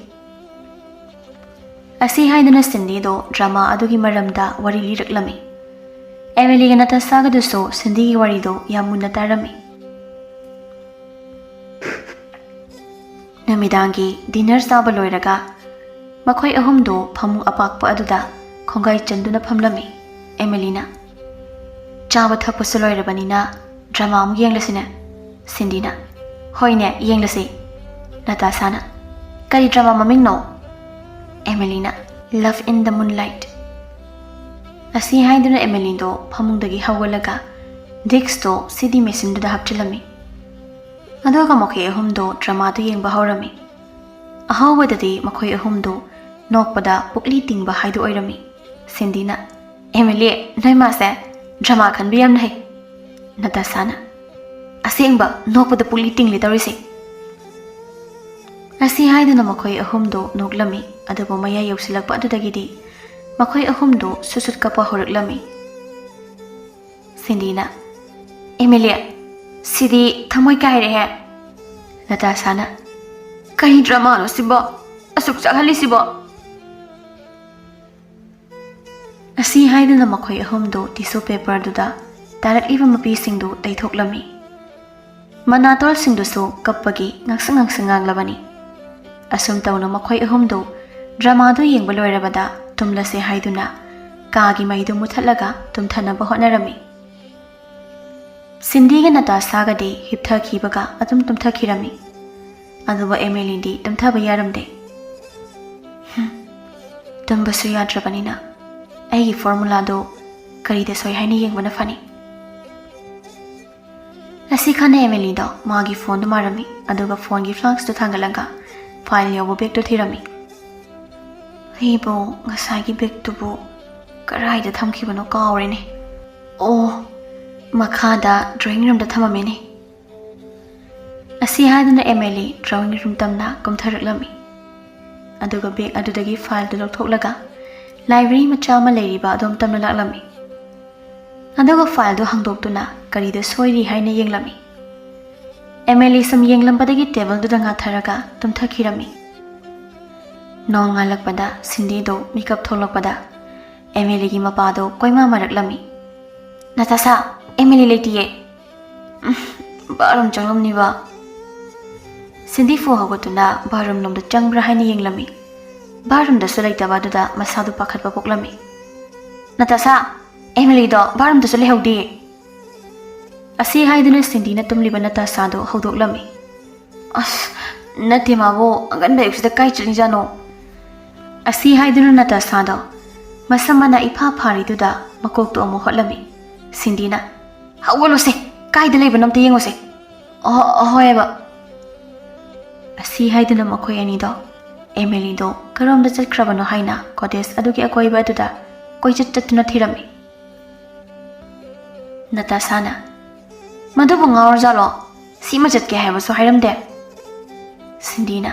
ꯑꯁꯤ ꯍꯥꯏꯗꯨꯅ ꯁꯤꯟꯗꯤꯗꯣ ꯗ꯭ꯔꯃꯥ ꯑꯗꯨꯒꯤ ꯃꯔꯝꯗ ꯋꯥꯔꯤ ꯂꯤꯔꯛꯂꯝꯃꯤ꯫ ꯑꯦꯃꯤꯂꯤꯒ ꯅꯇꯥꯁꯥꯒꯗꯨꯁꯨ ꯁꯤꯟꯗꯤꯒꯤ ꯋꯥꯔꯤꯗꯣ ꯌꯥꯝ ꯃꯨꯟꯅ ꯇꯥꯔꯝꯃꯤ꯫ ꯅꯨꯃꯤꯗꯥꯡꯒꯤ ꯗꯤꯅꯔ ꯆꯥꯕ ꯂꯣꯏꯔꯒ ꯃꯈꯣꯏ ꯑꯍꯨꯝꯗꯣ ꯐꯃꯨꯡ ꯑꯄꯥꯛꯄ ꯑꯗꯨꯗ ꯈꯣꯡꯒꯥꯏ ꯆꯟꯗꯨꯅ ꯐꯝꯂꯝꯃꯤ꯫ ꯑꯦꯃꯤꯂꯤꯅ, "ꯆꯥꯕ ꯊꯛꯄꯁꯨ ꯂꯣꯏꯔꯕꯅꯤꯅ ꯗ꯭ꯔꯃꯥ ꯑꯃꯨꯛ ꯌꯦꯡꯂꯁꯤꯅꯦ?" ꯁꯤꯟꯗꯤꯅ, "ꯍꯣꯏꯅꯦ, ꯌꯦꯡꯂꯁꯤ꯫" ꯅꯇꯥꯁꯥꯅ, "ꯀꯔꯤ drama ꯃꯃꯤꯡꯅꯣ?" ꯑꯦꯃꯤꯂꯤꯅ, "Love in the Moonlight꯫" ꯑꯁꯤ ꯍꯥꯏꯗꯨꯅ ꯑꯦꯃꯤꯂꯤꯗꯣ ꯐꯃꯨꯡꯗꯒꯤ ꯍꯧꯒꯠꯂꯒ ꯗꯤꯛꯁꯇꯣ ꯁꯤꯗꯤ ꯃꯦꯆꯤꯟꯗꯨꯗ ꯍꯥꯞꯆꯤꯜꯂꯝꯃꯤ꯫ ꯑꯗꯨꯒ ꯃꯈꯣꯏ ꯑꯍꯨꯝꯗꯣ ꯗ꯭ꯔꯃꯥꯗꯨ ꯌꯦꯡꯕ ꯍꯧꯔꯝꯃꯤ꯫ ꯑꯍꯧꯕꯗꯗꯤ ꯃꯈꯣꯏ ꯑꯍꯨꯝꯗꯣ ꯅꯣꯛꯄꯗ ꯄꯨꯛꯂꯤ ꯇꯤꯡꯕ ꯍꯥꯏꯗꯨ ꯑꯣꯏꯔꯝꯃꯤ꯫ ꯁꯤꯟꯗꯤꯅ, "ꯑꯦꯃꯤꯂꯤ, ꯅꯣꯏ ꯃꯥꯁꯦ ꯗ꯭ꯔꯃꯥ ꯈꯟꯕ ꯌꯥꯝꯅ ꯍꯩ꯫" ꯅꯇꯥꯁꯥꯅ, "ꯑꯁꯦꯡꯕ, ꯅꯣꯛꯄꯗ ꯄꯨꯛꯂꯤ ꯇꯤꯡꯂꯤ ꯇꯧꯔꯤꯁꯦ꯫" ꯑꯁꯤ ꯍꯥꯏꯗꯨꯅ ꯃꯈꯣꯏ ꯑꯍꯨꯝꯗꯣ ꯅꯣꯛꯂꯝꯃꯤ, ꯑꯗꯨꯕꯨ ꯃꯌꯥꯏ ꯌꯧꯁꯤꯜꯂꯛꯄ ꯑꯗꯨꯗꯒꯤꯗꯤ ꯃꯈꯣꯏ ꯑꯍꯨꯝꯗꯣ ꯁꯨꯠ ꯁꯨꯠ ꯀꯞꯄ ꯍꯧꯔꯛꯂꯝꯃꯤ꯫ ꯁꯤꯟꯗꯤꯅ, "ꯑꯦꯃꯤꯂꯤ, ꯁꯤꯗꯤ ꯊꯃꯣꯏ ꯀꯥꯏꯔꯦꯍꯦ꯫" ꯅꯇꯥꯁꯥꯅ, "ꯀꯔꯤ ꯗ꯭ꯔꯃꯥꯅꯣ ꯁꯤꯕꯣ? ꯑꯁꯨꯛ ꯆꯥꯛꯍꯜꯂꯤꯁꯤꯕꯣ?" ꯑꯁꯤ ꯍꯥꯏꯗꯨꯅ ꯃꯈꯣꯏ ꯑꯍꯨꯝꯗꯨ ꯇꯤꯁꯨ ꯄꯦꯄꯔꯗꯨꯗ ꯇꯥꯔꯛꯂꯤꯕ ꯃꯄꯤꯁꯤꯡꯗꯨ ꯇꯩꯊꯣꯛꯂꯝꯃꯤ꯫ ꯃꯅꯥꯇꯣꯜꯁꯤꯡꯗꯨꯁꯨ ꯀꯞꯄꯒꯤ ꯉꯥꯡꯁꯪ ꯉꯥꯡꯁꯪ ꯉꯥꯡꯂꯕꯅꯤ꯫ ꯑꯁꯨꯝ ꯇꯧꯅ ꯃꯈꯣꯏ ꯑꯍꯨꯝꯗꯨ ꯗ꯭ꯔꯃꯥꯗꯨ ꯌꯦꯡꯕ ꯂꯣꯏꯔꯕꯗ ꯇꯨꯝꯂꯁꯦ ꯍꯥꯏꯗꯨꯅ ꯀꯥꯒꯤ ꯃꯩꯗꯨ ꯃꯨꯊꯠꯂꯒ ꯇꯨꯝꯊꯅꯕ ꯍꯣꯠꯅꯔꯝꯃꯤ꯫ ꯁꯤꯟꯗꯤꯒ ꯅꯇꯥꯁꯥꯒꯗꯤ ꯍꯤꯞꯊꯈꯤꯕꯒ ꯑꯗꯨꯝ ꯇꯨꯝꯊꯈꯤꯔꯝꯃꯤ꯫ ꯑꯗꯨꯕꯨ ꯑꯦꯃꯤꯂꯤꯗꯤ ꯇꯨꯝꯊꯕ ꯌꯥꯔꯝꯗꯦ꯫ "ꯍꯨꯝ, ꯇꯨꯝꯕꯁꯨ ꯌꯥꯗ꯭ꯔꯕꯅꯤꯅ ꯑꯩꯒꯤ ꯐꯣꯔꯃꯨꯂꯥꯗꯨ ꯀꯔꯤꯗ ꯁꯣꯏ ꯍꯥꯏꯅ ꯌꯦꯡꯕꯅ ꯐꯅꯤ꯫" ꯑꯁꯤ ꯈꯟꯅ ꯑꯦꯃꯤꯂꯤꯗꯣ ꯃꯥꯒꯤ ꯐꯣꯟꯗꯨ ꯃꯥꯔꯝꯃꯤ, ꯑꯗꯨꯒ ꯐꯣꯟꯒꯤ ꯐ꯭ꯂꯥꯁꯇꯨ ꯊꯥꯡꯒꯠꯂꯒ ꯐꯥꯏꯜ ꯌꯥꯎꯕ ꯕꯦꯒꯇꯨ ꯊꯤꯔꯝꯃꯤ꯫ "ꯑꯩꯕꯨ ꯉꯁꯥꯏꯒꯤ ꯕꯦꯒꯇꯨꯕꯨ ꯀꯔꯥꯏꯗ ꯊꯝꯈꯤꯕꯅꯣ ꯀꯥꯎꯔꯦꯅꯦ꯫ ꯑꯣ, ꯃꯈꯥꯗ ꯗ꯭ꯔꯣꯌꯤꯡ ꯔꯨꯝꯗ ꯊꯝꯃꯝꯃꯦꯅꯦ꯫" ꯑꯁꯤ ꯍꯥꯏꯗꯨꯅ ꯑꯦꯃꯤꯂꯤ ꯗ꯭ꯔꯣꯌꯤꯡ ꯔꯨꯝ ꯇꯝꯅ ꯀꯨꯝꯊꯔꯛꯂꯝꯃꯤ꯫ ꯑꯗꯨꯒ ꯕꯦꯒ ꯑꯗꯨꯗꯒꯤ ꯐꯥꯏꯜꯗꯨ ꯂꯧꯊꯣꯛꯂꯒ ꯂꯥꯏꯕ꯭ꯔꯦꯔꯤ ꯃꯆꯥ ꯑꯃ ꯂꯩꯔꯤꯕ ꯑꯗꯣꯝ ꯇꯝꯅ ꯂꯥꯛꯂꯝꯃꯤ꯫ ꯑꯗꯨꯒ ꯐꯥꯏꯜꯗꯨ ꯍꯥꯡꯗꯣꯛꯇꯨꯅ ꯀꯔꯤꯗ ꯁꯣꯏꯔꯤ ꯍꯥꯏꯅ ꯌꯦꯡꯂꯝꯃꯤ꯫ ꯑꯦꯃꯦꯂꯤ ꯁꯨꯝ ꯌꯦꯡꯂꯝꯕꯗꯒꯤ ꯇꯦꯕꯜꯗꯨꯗ ꯉꯥꯊꯔꯒ ꯇꯨꯝꯊꯈꯤꯔꯝꯃꯤ꯫ ꯅꯣꯡꯉꯥꯜꯂꯛꯄꯗ ꯁꯤꯟꯗꯤꯗꯨ ꯃꯤꯀꯞ ꯊꯣꯛꯂꯛꯄꯗ ꯑꯦꯃꯦꯂꯤꯒꯤ ꯃꯄꯥꯗꯨ ꯀꯣꯏꯃꯥ ꯃꯥꯔꯛꯂꯝꯃꯤ꯫ "ꯅꯇꯥꯁꯥ, ꯑꯦꯃꯦꯂꯤ ꯂꯩꯇꯤꯌꯦ꯫" "ꯎꯝ, ꯕꯥꯠꯔꯨꯝ ꯆꯪꯂꯝꯅꯤꯕ꯫" ꯁꯤꯟꯗꯤ ꯐꯨ ꯍꯧꯒꯠꯇꯨꯅ ꯕꯥꯠꯔꯨꯝ ꯂꯣꯝꯗ ꯆꯪꯕ꯭ꯔꯥ ꯍꯥꯏꯅ ꯌꯦꯡꯂꯝꯃꯤ꯫ ꯕꯥꯠꯔꯨꯝꯗꯁꯨ ꯂꯩꯇꯕ ꯑꯗꯨꯗ ꯃꯁꯥꯗꯨ ꯄꯥꯈꯠꯄ ꯄꯣꯛꯂꯝꯃꯤ꯫ "ꯅꯇꯥꯁꯥ, ꯑꯦꯃꯦꯂꯤꯗꯣ ꯕꯥꯠꯔꯨꯝꯗꯁꯨ ꯂꯩꯍꯧꯗꯦ꯫" ꯑꯁꯤ ꯍꯥꯏꯗꯨꯅ ꯁꯤꯟꯗꯤꯅ ꯇꯨꯝꯂꯤꯕ ꯅꯇꯥꯁꯥꯗꯨ ꯍꯧꯗꯣꯛꯂꯝꯃꯤ꯫ "ꯑꯁ, ꯅꯠꯇꯦ ꯃꯥꯕꯨ, ꯑꯉꯟꯕ ꯑꯌꯨꯛꯁꯤꯗ ꯀꯥꯏ ꯆꯠꯂꯤꯖꯥꯠꯅꯣ?" ꯑꯁꯤ ꯍꯥꯏꯗꯨꯅ ꯅꯇꯥꯁꯥꯗꯣ ꯃꯁꯝ ꯃꯅꯥ ꯏꯐꯥ ꯐꯥꯔꯤꯗꯨꯗ ꯃꯀꯣꯛꯇꯨ ꯑꯃꯨꯛ ꯍꯣꯠꯂꯝꯃꯤ꯫ ꯁꯤꯟꯗꯤꯅ, "ꯍꯧꯒꯠꯂꯨꯁꯦ, ꯀꯥꯏꯗ ꯂꯩꯕꯅꯣ ꯑꯝꯇ ꯌꯦꯡꯉꯨꯁꯦ꯫" "ꯑꯍꯣ-, ꯑꯍꯣꯏꯕ꯫" ꯑꯁꯤ ꯍꯥꯏꯗꯨꯅ ꯃꯈꯣꯏ ꯑꯅꯤꯗꯣ ꯑꯦꯃꯦꯂꯤꯗꯣ ꯀꯔꯣꯝꯗ ꯆꯠꯈ꯭ꯔꯕꯅꯣ ꯍꯥꯏꯅ ꯀꯣꯇꯦꯖ ꯑꯗꯨꯒꯤ ꯑꯀꯣꯏꯕ ꯑꯗꯨꯗ ꯀꯣꯏꯆꯠ ꯆꯠꯇꯨꯅ ꯊꯤꯔꯝꯃꯤ꯫ ꯅꯇꯥꯁꯥꯅ, "ꯃꯗꯨꯕꯨ ꯉꯥꯎꯔꯖꯥꯠꯂꯣ? ꯁꯤꯃ ꯆꯠꯀꯦ ꯍꯥꯏꯕꯁꯨ ꯍꯥꯏꯔꯝꯗꯦ꯫" ꯁꯤꯟꯗꯤꯅ,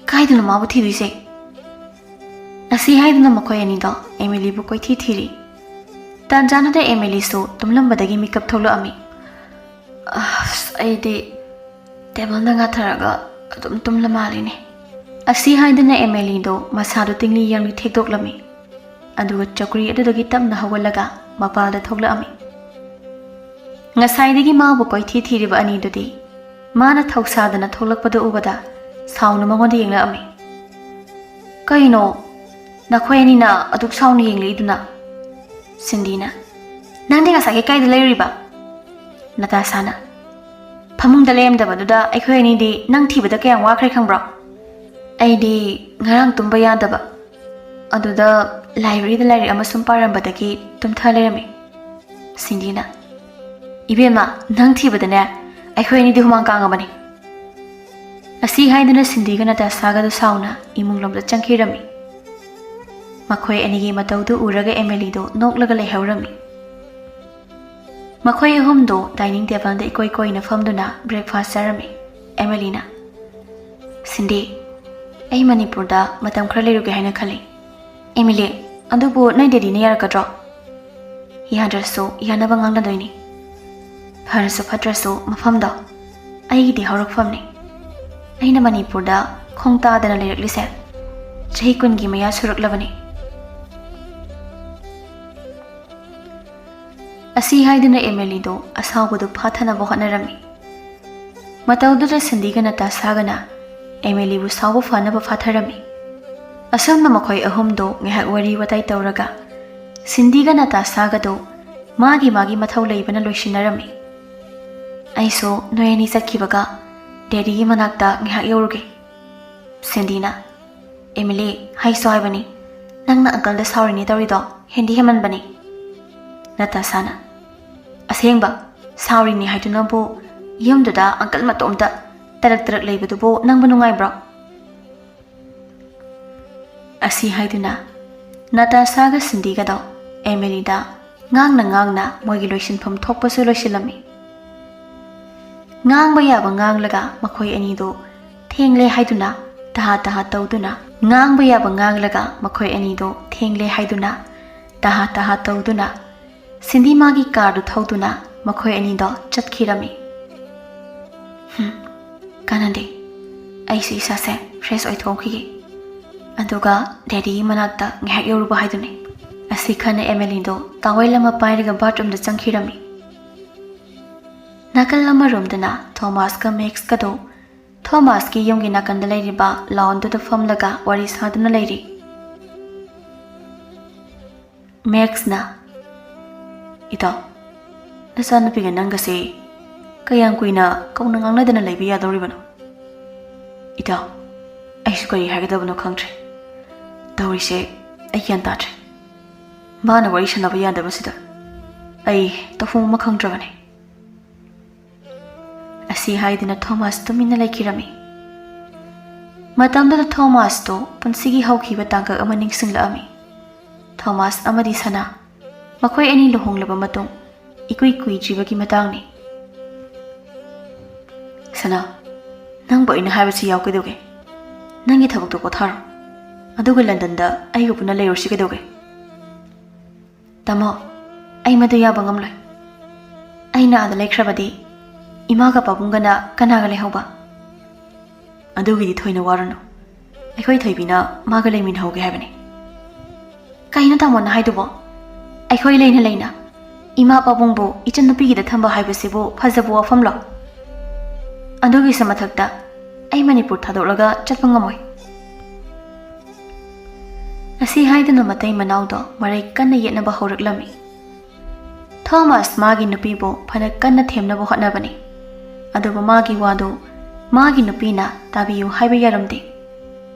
"ꯀꯥꯏꯗꯅꯣ ꯃꯥꯕꯨ ꯊꯤꯗꯣꯏꯁꯦ?" ꯑꯁꯤ ꯍꯥꯏꯗꯨꯅ ꯃꯈꯣꯏ ꯑꯅꯤꯗꯣ ꯑꯦꯃꯦꯂꯤꯕꯨ ꯀꯣꯏꯊꯤ ꯊꯤꯔꯤ꯫ ꯇꯥꯟꯖꯥꯗꯨꯗ ꯑꯦꯃꯦꯂꯤꯁꯨ ꯇꯨꯝꯂꯝꯕꯗꯒꯤ ꯃꯤꯀꯞ ꯊꯣꯛꯂꯛꯑꯝꯃꯤ꯫ "ꯑꯁ, ꯑꯩꯗꯤ ꯇꯦꯕꯜꯗ ꯉꯥꯊꯔꯒ ꯑꯗꯨꯝ ꯇꯨꯝꯂ ꯃꯥꯜꯂꯤꯅꯦ꯫" ꯑꯁꯤ ꯍꯥꯏꯗꯨꯅ ꯑꯦꯃꯦꯂꯤꯗꯣ ꯃꯁꯥꯗꯣ ꯇꯤꯡꯂꯤ ꯌꯥꯡꯂꯤ ꯊꯦꯛꯇꯣꯛꯂꯝꯃꯤ꯫ ꯑꯗꯨꯒ ꯆꯧꯀ꯭ꯔꯤ ꯑꯗꯨꯗꯒꯤ ꯇꯞꯅ ꯍꯧꯒꯠꯂꯒ ꯃꯄꯥꯟꯗ ꯊꯣꯛꯂꯛꯑꯝꯃꯤ꯫ ꯉꯁꯥꯏꯗꯒꯤ ꯃꯥꯕꯨ ꯀꯣꯏꯊꯤ ꯊꯤꯔꯤꯕ ꯑꯅꯤꯗꯨꯗꯤ ꯃꯥꯅ ꯊꯧꯁꯥꯗꯅ ꯊꯣꯛꯂꯛꯄꯗꯨ ꯎꯕꯗ ꯁꯥꯎꯅ ꯃꯉꯣꯟꯗ ꯌꯦꯡꯂꯛꯑꯝꯃꯤ꯫ "ꯀꯩꯅꯣ, ꯅꯈꯣꯏ ꯑꯅꯤꯅ ꯑꯗꯨꯛ ꯁꯥꯎꯅ ꯌꯦꯡꯂꯛꯏꯗꯨꯅ?" ꯁꯤꯟꯗꯤꯅ, "ꯅꯪꯗꯤ ꯉꯁꯥꯏꯒꯤ ꯀꯥꯏꯗ ꯂꯩꯔꯨꯔꯤꯕ?" ꯅꯇꯥꯁꯥꯅ, "ꯐꯃꯨꯡꯗ ꯂꯩꯔꯝꯗꯕꯗꯨꯗ ꯑꯩꯈꯣꯏ ꯑꯅꯤꯗꯤ ꯅꯪ ꯊꯤꯕꯗ ꯀꯌꯥꯝ ꯋꯥꯈ꯭ꯔꯦ ꯈꯪꯕ꯭ꯔꯣ? ꯑꯩꯗꯤ ꯉꯔꯥꯡ ꯇꯨꯝꯕ ꯌꯥꯗꯕ, ꯑꯗꯨꯗ ꯂꯥꯏꯕ꯭ꯔꯦꯔꯤꯗ ꯂꯥꯏꯔꯤꯛ ꯑꯃ ꯁꯨꯝ ꯄꯥꯔꯝꯕꯗꯒꯤ ꯇꯨꯝꯊ ꯂꯩꯔꯝꯃꯤ꯫" ꯁꯤꯟꯗꯤꯅ, "ꯏꯕꯦꯝꯃ, ꯅꯪ ꯊꯤꯕꯗꯅꯦ ꯑꯩꯈꯣꯏ ꯑꯅꯤꯗꯤ ꯍꯨꯃꯥꯡ ꯀꯥꯡꯉꯕꯅꯤ꯫" ꯑꯁꯤ ꯍꯥꯏꯗꯨꯅ ꯁꯤꯟꯗꯤꯒ ꯅꯇꯥꯁꯥꯒꯗꯨ ꯁꯥꯎꯅ ꯏꯃꯨꯡꯂꯣꯝꯗ ꯆꯪꯈꯤꯔꯝꯃꯤ꯫ ꯃꯈꯣꯏ ꯑꯅꯤꯒꯤ ꯃꯇꯧꯗꯨ ꯎꯔꯒ ꯑꯦꯃꯦꯂꯤꯗꯨ ꯅꯣꯛꯂꯒ ꯂꯩꯍꯧꯔꯝꯃꯤ꯫ ꯃꯈꯣꯏ ꯑꯍꯨꯝꯗꯨ ꯗꯥꯏꯅꯤꯡ ꯇꯦꯕꯜꯗ ꯏꯀꯣꯏ ꯀꯣꯏꯅ ꯐꯝꯗꯨꯅ ꯕ꯭ꯔꯦꯛꯐꯥꯁ ꯆꯥꯔꯝꯃꯤ꯫ ꯑꯦꯃꯦꯂꯤꯅ, "ꯁꯤꯟꯗꯤ, ꯑꯩ ꯃꯅꯤꯄꯨꯔꯗ ꯃꯇꯝ ꯈꯔ ꯂꯩꯔꯨꯒꯦ ꯍꯥꯏꯅ ꯈꯜꯂꯤ꯫" "ꯑꯦꯃꯦꯂꯤ, ꯑꯗꯨꯕꯨ ꯅꯣꯏ ꯗꯦꯗꯤꯅ ꯌꯥꯔꯛꯀꯗ꯭ꯔꯣ? ꯌꯥꯗ꯭ꯔꯁꯨ ꯌꯥꯅꯕ ꯉꯥꯡꯅꯗꯣꯏꯅꯤ꯫ ꯐꯔꯁꯨ ꯐꯠꯇ꯭ꯔꯁꯨ ꯃꯐꯝꯗꯣ ꯑꯩꯒꯤꯗꯤ ꯍꯧꯔꯛꯐꯝꯅꯤ꯫ ꯑꯩꯅ ꯃꯅꯤꯄꯨꯔꯗ ꯈꯣꯡ ꯇꯥꯗꯅ ꯂꯩꯔꯛꯂꯤꯁꯦ ꯆꯍꯤ ꯀꯨꯟꯒꯤ ꯃꯌꯥ ꯁꯨꯔꯛꯂꯕꯅꯤ꯫ ꯑꯁꯤ ꯍꯥꯏꯗꯨꯅ ꯑꯦꯃꯦꯂꯤꯗꯨ ꯑꯁꯥꯎꯕꯗꯨ ꯐꯥꯊꯅꯕ ꯍꯣꯠꯅꯔꯝꯃꯤ꯫ ꯃꯇꯧꯗꯨꯗ ꯁꯤꯟꯗꯤꯒ ꯅꯇꯥꯁꯥꯒꯅ ꯑꯦꯃꯦꯂꯤꯕꯨ ꯁꯥꯎꯕ ꯐꯅꯕ ꯐꯥꯊꯔꯝꯃꯤ꯫ ꯑꯁꯨꯝꯅ ꯃꯈꯣꯏ ꯑꯍꯨꯝꯗꯨ ꯉꯥꯏꯍꯥꯛ ꯋꯥꯔꯤ ꯋꯥꯇꯥꯏ ꯇꯧꯔꯒ ꯁꯤꯟꯗꯤꯒ ꯅꯇꯥꯁꯥꯒꯗꯨ ꯃꯥꯒꯤ ꯃꯥꯒꯤ ꯃꯊꯧ ꯂꯩꯕꯅ ꯂꯣꯏꯁꯤꯟꯅꯔꯝꯃꯤ꯫ ꯑꯩꯁꯨ ꯅꯣꯏ ꯑꯅꯤ ꯆꯠꯈꯤꯕꯒ ꯗꯦꯗꯤꯒꯤ ꯃꯅꯥꯛꯇ ꯉꯥꯏꯍꯥꯛ ꯌꯧꯔꯨꯒꯦ꯫ ꯁꯤꯟꯗꯤꯅ, "ꯑꯦꯃꯤꯂꯤ, ꯍꯥꯏꯁꯨ ꯍꯥꯏꯕꯅꯤ, ꯅꯪꯅ ꯑꯪꯀꯜꯗ ꯁꯥꯎꯔꯤꯅꯦ ꯇꯧꯔꯤꯗꯣ ꯍꯦꯟꯗꯤ ꯍꯦꯟꯃꯟꯕꯅꯤ꯫" ꯅꯇꯥꯁꯥꯅ, "ꯑꯁꯦꯡꯕ, ꯁꯥꯎꯔꯤꯅꯦ ꯍꯥꯏꯗꯨꯅꯕꯨ ꯌꯨꯝꯗꯨꯗ ꯑꯪꯀꯜ ꯃꯇꯣꯝꯇ ꯇꯔꯛ ꯇꯔꯛ ꯂꯩꯕꯗꯨꯕꯨ ꯅꯪꯕꯨ ꯅꯨꯡꯉꯥꯏꯕ꯭ꯔꯣ?" ꯑꯁꯤ ꯍꯥꯏꯗꯨꯅ ꯅꯇꯥꯁꯥꯒ ꯁꯤꯟꯗꯤꯒꯗꯣ ꯑꯦꯃꯤꯂꯤꯗ ꯉꯥꯡꯅ ꯉꯥꯡꯅ ꯃꯣꯏꯒꯤ ꯂꯣꯏꯁꯤꯟꯐꯝ ꯊꯣꯛꯄꯁꯨ ꯂꯣꯏꯁꯤꯜꯂꯝꯃꯤ꯫ ꯉꯥꯡꯕ ꯌꯥꯕ ꯉꯥꯡꯂꯒ ꯃꯈꯣꯏ ꯑꯅꯤꯗꯨ ꯊꯦꯡꯂꯦ ꯍꯥꯏꯗꯨꯅ ꯇꯍꯥ ꯇꯍꯥ ꯇꯧꯗꯨꯅ, ꯉꯥꯡꯕ ꯌꯥꯕ ꯉꯥꯡꯂꯒ ꯃꯈꯣꯏ ꯑꯅꯤꯗꯨ ꯊꯦꯡꯂꯦ ꯍꯥꯏꯗꯨꯅ ꯇꯍꯥ ꯇꯍꯥ ꯇꯧꯗꯨꯅ ꯁꯤꯟꯗꯤ ꯃꯥꯒꯤ ꯀꯥꯔꯗꯨ ꯊꯧꯗꯨꯅ ꯃꯈꯣꯏ ꯑꯅꯤꯗꯣ ꯆꯠꯈꯤꯔꯝꯃꯤ꯫ "ꯍꯨꯝ, ꯀꯥꯟꯅꯗꯦ꯫ ꯑꯩꯁꯨ ꯏꯁꯥꯁꯦ ꯐ꯭ꯔꯦꯁ ꯑꯣꯏꯊꯣꯛꯈꯤꯒꯦ꯫ ꯑꯗꯨꯒ ꯗꯦꯗꯤꯒꯤ ꯃꯅꯥꯛꯇ ꯉꯥꯏꯍꯥꯛ ꯌꯧꯔꯨꯕ ꯍꯥꯏꯗꯨꯅꯤ꯫" ꯑꯁꯤ ꯈꯟꯅ ꯑꯦꯃꯦꯂꯤꯗꯣ ꯇꯥꯋꯦꯜ ꯑꯃ ꯄꯥꯏꯔꯒ ꯕꯥꯠꯔꯨꯝꯗ ꯆꯪꯈꯤꯔꯝꯃꯤ꯫ ꯅꯥꯀꯜ ꯑꯃꯔꯣꯝꯗꯅ ꯊꯣꯃꯥꯁꯀ ꯃꯦꯛꯁꯀꯗꯣ ꯊꯣꯃꯥꯁꯀꯤ ꯌꯨꯝꯒꯤ ꯅꯥꯀꯟꯗ ꯂꯩꯔꯤꯕ ꯂꯥꯎꯟꯗꯨꯗ ꯐꯝꯂꯒ ꯋꯥꯔꯤ ꯁꯥꯗꯨꯅ ꯂꯩꯔꯤ꯫ ꯃꯦꯛꯁꯅ, "ꯏꯇꯥꯎ, ꯅꯆꯥꯅꯨꯄꯤꯒ ꯅꯪꯒꯁꯦ ꯀꯌꯥꯝ ꯀꯨꯏꯅ ꯀꯧꯅ ꯉꯥꯡꯅꯗꯅ ꯂꯩꯕ ꯌꯥꯗꯧꯔꯤꯕꯅꯣ? ꯏꯇꯥꯎ, ꯑꯩꯁꯨ ꯀꯔꯤ ꯍꯥꯏꯒꯗꯕꯅꯣ ꯈꯪꯗ꯭ꯔꯦ꯫ ꯇꯧꯔꯤꯁꯦ ꯑꯩ ꯒ꯭ꯌꯥꯟ ꯇꯥꯗ꯭ꯔꯦ꯫ ꯃꯥꯅ ꯋꯥꯔꯤ ꯁꯥꯟꯅꯕ ꯌꯥꯗꯕꯁꯤꯗ ꯑꯩ ꯇꯧꯐꯝ ꯑꯃ ꯈꯪꯗ꯭ꯔꯕꯅꯦ꯫" ꯑꯁꯤ ꯍꯥꯏꯗꯨꯅ ꯊꯣꯃꯥꯁ ꯇꯨꯃꯤꯟꯅ ꯂꯩꯈꯤꯔꯝꯃꯤ꯫ ꯃꯇꯝꯗꯨꯗ ꯊꯣꯃꯥꯁꯇꯣ ꯄꯨꯟꯁꯤꯒꯤ ꯍꯧꯈꯤꯕ ꯇꯥꯡꯀꯛ ꯑꯃ ꯅꯤꯡꯁꯤꯡꯂꯛꯑꯝꯃꯤ꯫ ꯊꯣꯃꯥꯁ ꯑꯃꯗꯤ ꯁꯅꯥ, ꯃꯈꯣꯏ ꯑꯅꯤ ꯂꯨꯍꯣꯡꯂꯕ ꯃꯇꯨꯡ ꯏꯀꯨꯏ ꯀꯨꯏꯗ꯭ꯔꯤꯕꯒꯤ ꯃꯇꯥꯡꯅꯤ꯫ "ꯁꯅꯥ, ꯅꯪꯕꯨ ꯑꯩꯅ ꯍꯥꯏꯕꯁꯤ ꯌꯥꯎ ꯀꯩꯗꯧꯒꯦ? ꯅꯪꯒꯤ ꯊꯕꯛꯇꯣ ꯄꯣꯊꯥꯔꯣ꯫ ꯑꯗꯨꯒ ꯂꯟꯗꯟꯗ ꯑꯩꯒ ꯄꯨꯟꯅ ꯂꯩꯔꯨꯁꯤ ꯀꯩꯗꯧꯒꯦ?" "ꯇꯥꯃꯣ, ꯑꯩ ꯃꯗꯨ ꯌꯥꯕ ꯉꯝꯂꯣꯏ꯫ ꯑꯩꯅ ꯑꯥꯗ ꯂꯩꯈ꯭ꯔꯕꯗꯤ ꯏꯃꯥꯒ ꯄꯥꯕꯨꯡꯒꯅ ꯀꯅꯥꯒ ꯂꯩꯍꯧꯕ?" "ꯑꯗꯨꯒꯤꯗꯤ ꯊꯣꯏꯅ ꯋꯥꯔꯨꯅꯨ, ꯑꯩꯈꯣꯏ ꯊꯣꯏꯕꯤꯅ ꯃꯥꯒ ꯂꯩꯃꯤꯟꯅꯍꯧꯒꯦ ꯍꯥꯏꯕꯅꯤ꯫" "ꯀꯩꯅꯣ ꯇꯥꯃꯣꯅ ꯍꯥꯏꯗꯨꯕꯣ? ꯑꯩꯈꯣꯏ ꯂꯩꯅ ꯂꯩꯅ ꯏꯃꯥ ꯄꯥꯕꯨꯡꯕꯨ ꯏꯆꯟꯅꯨꯄꯤꯒꯤꯗ ꯊꯝꯕ ꯍꯥꯏꯕꯁꯤꯕꯨ ꯐꯖꯕ ꯋꯥꯐꯝꯂꯣ? ꯑꯗꯨꯒꯤꯁꯨ ꯃꯊꯛꯇ ꯑꯩ ꯃꯅꯤꯄꯨꯔ ꯊꯥꯗꯣꯛꯂꯒ ꯆꯠꯄ ꯉꯝꯃꯣꯏ꯫" ꯑꯁꯤ ꯍꯥꯏꯗꯨꯅ ꯃꯇꯩ ꯃꯅꯥꯎꯗꯣ ꯃꯔꯩ ꯀꯟꯅ ꯌꯦꯠꯅꯕ ꯍꯧꯔꯛꯂꯝꯃꯤ꯫ ꯊꯣꯃꯥꯁ ꯃꯥꯒꯤ ꯅꯨꯄꯤꯕꯨ ꯐꯅ ꯀꯟꯅ ꯊꯦꯝꯅꯕ ꯍꯣꯠꯅꯕꯅꯤ, ꯑꯗꯨꯕꯨ ꯃꯥꯒꯤ ꯋꯥꯗꯨ ꯃꯥꯒꯤ ꯅꯨꯄꯤꯅ ꯇꯥꯕꯤꯌꯨ ꯍꯥꯏꯕ ꯌꯥꯔꯝꯗꯦ꯫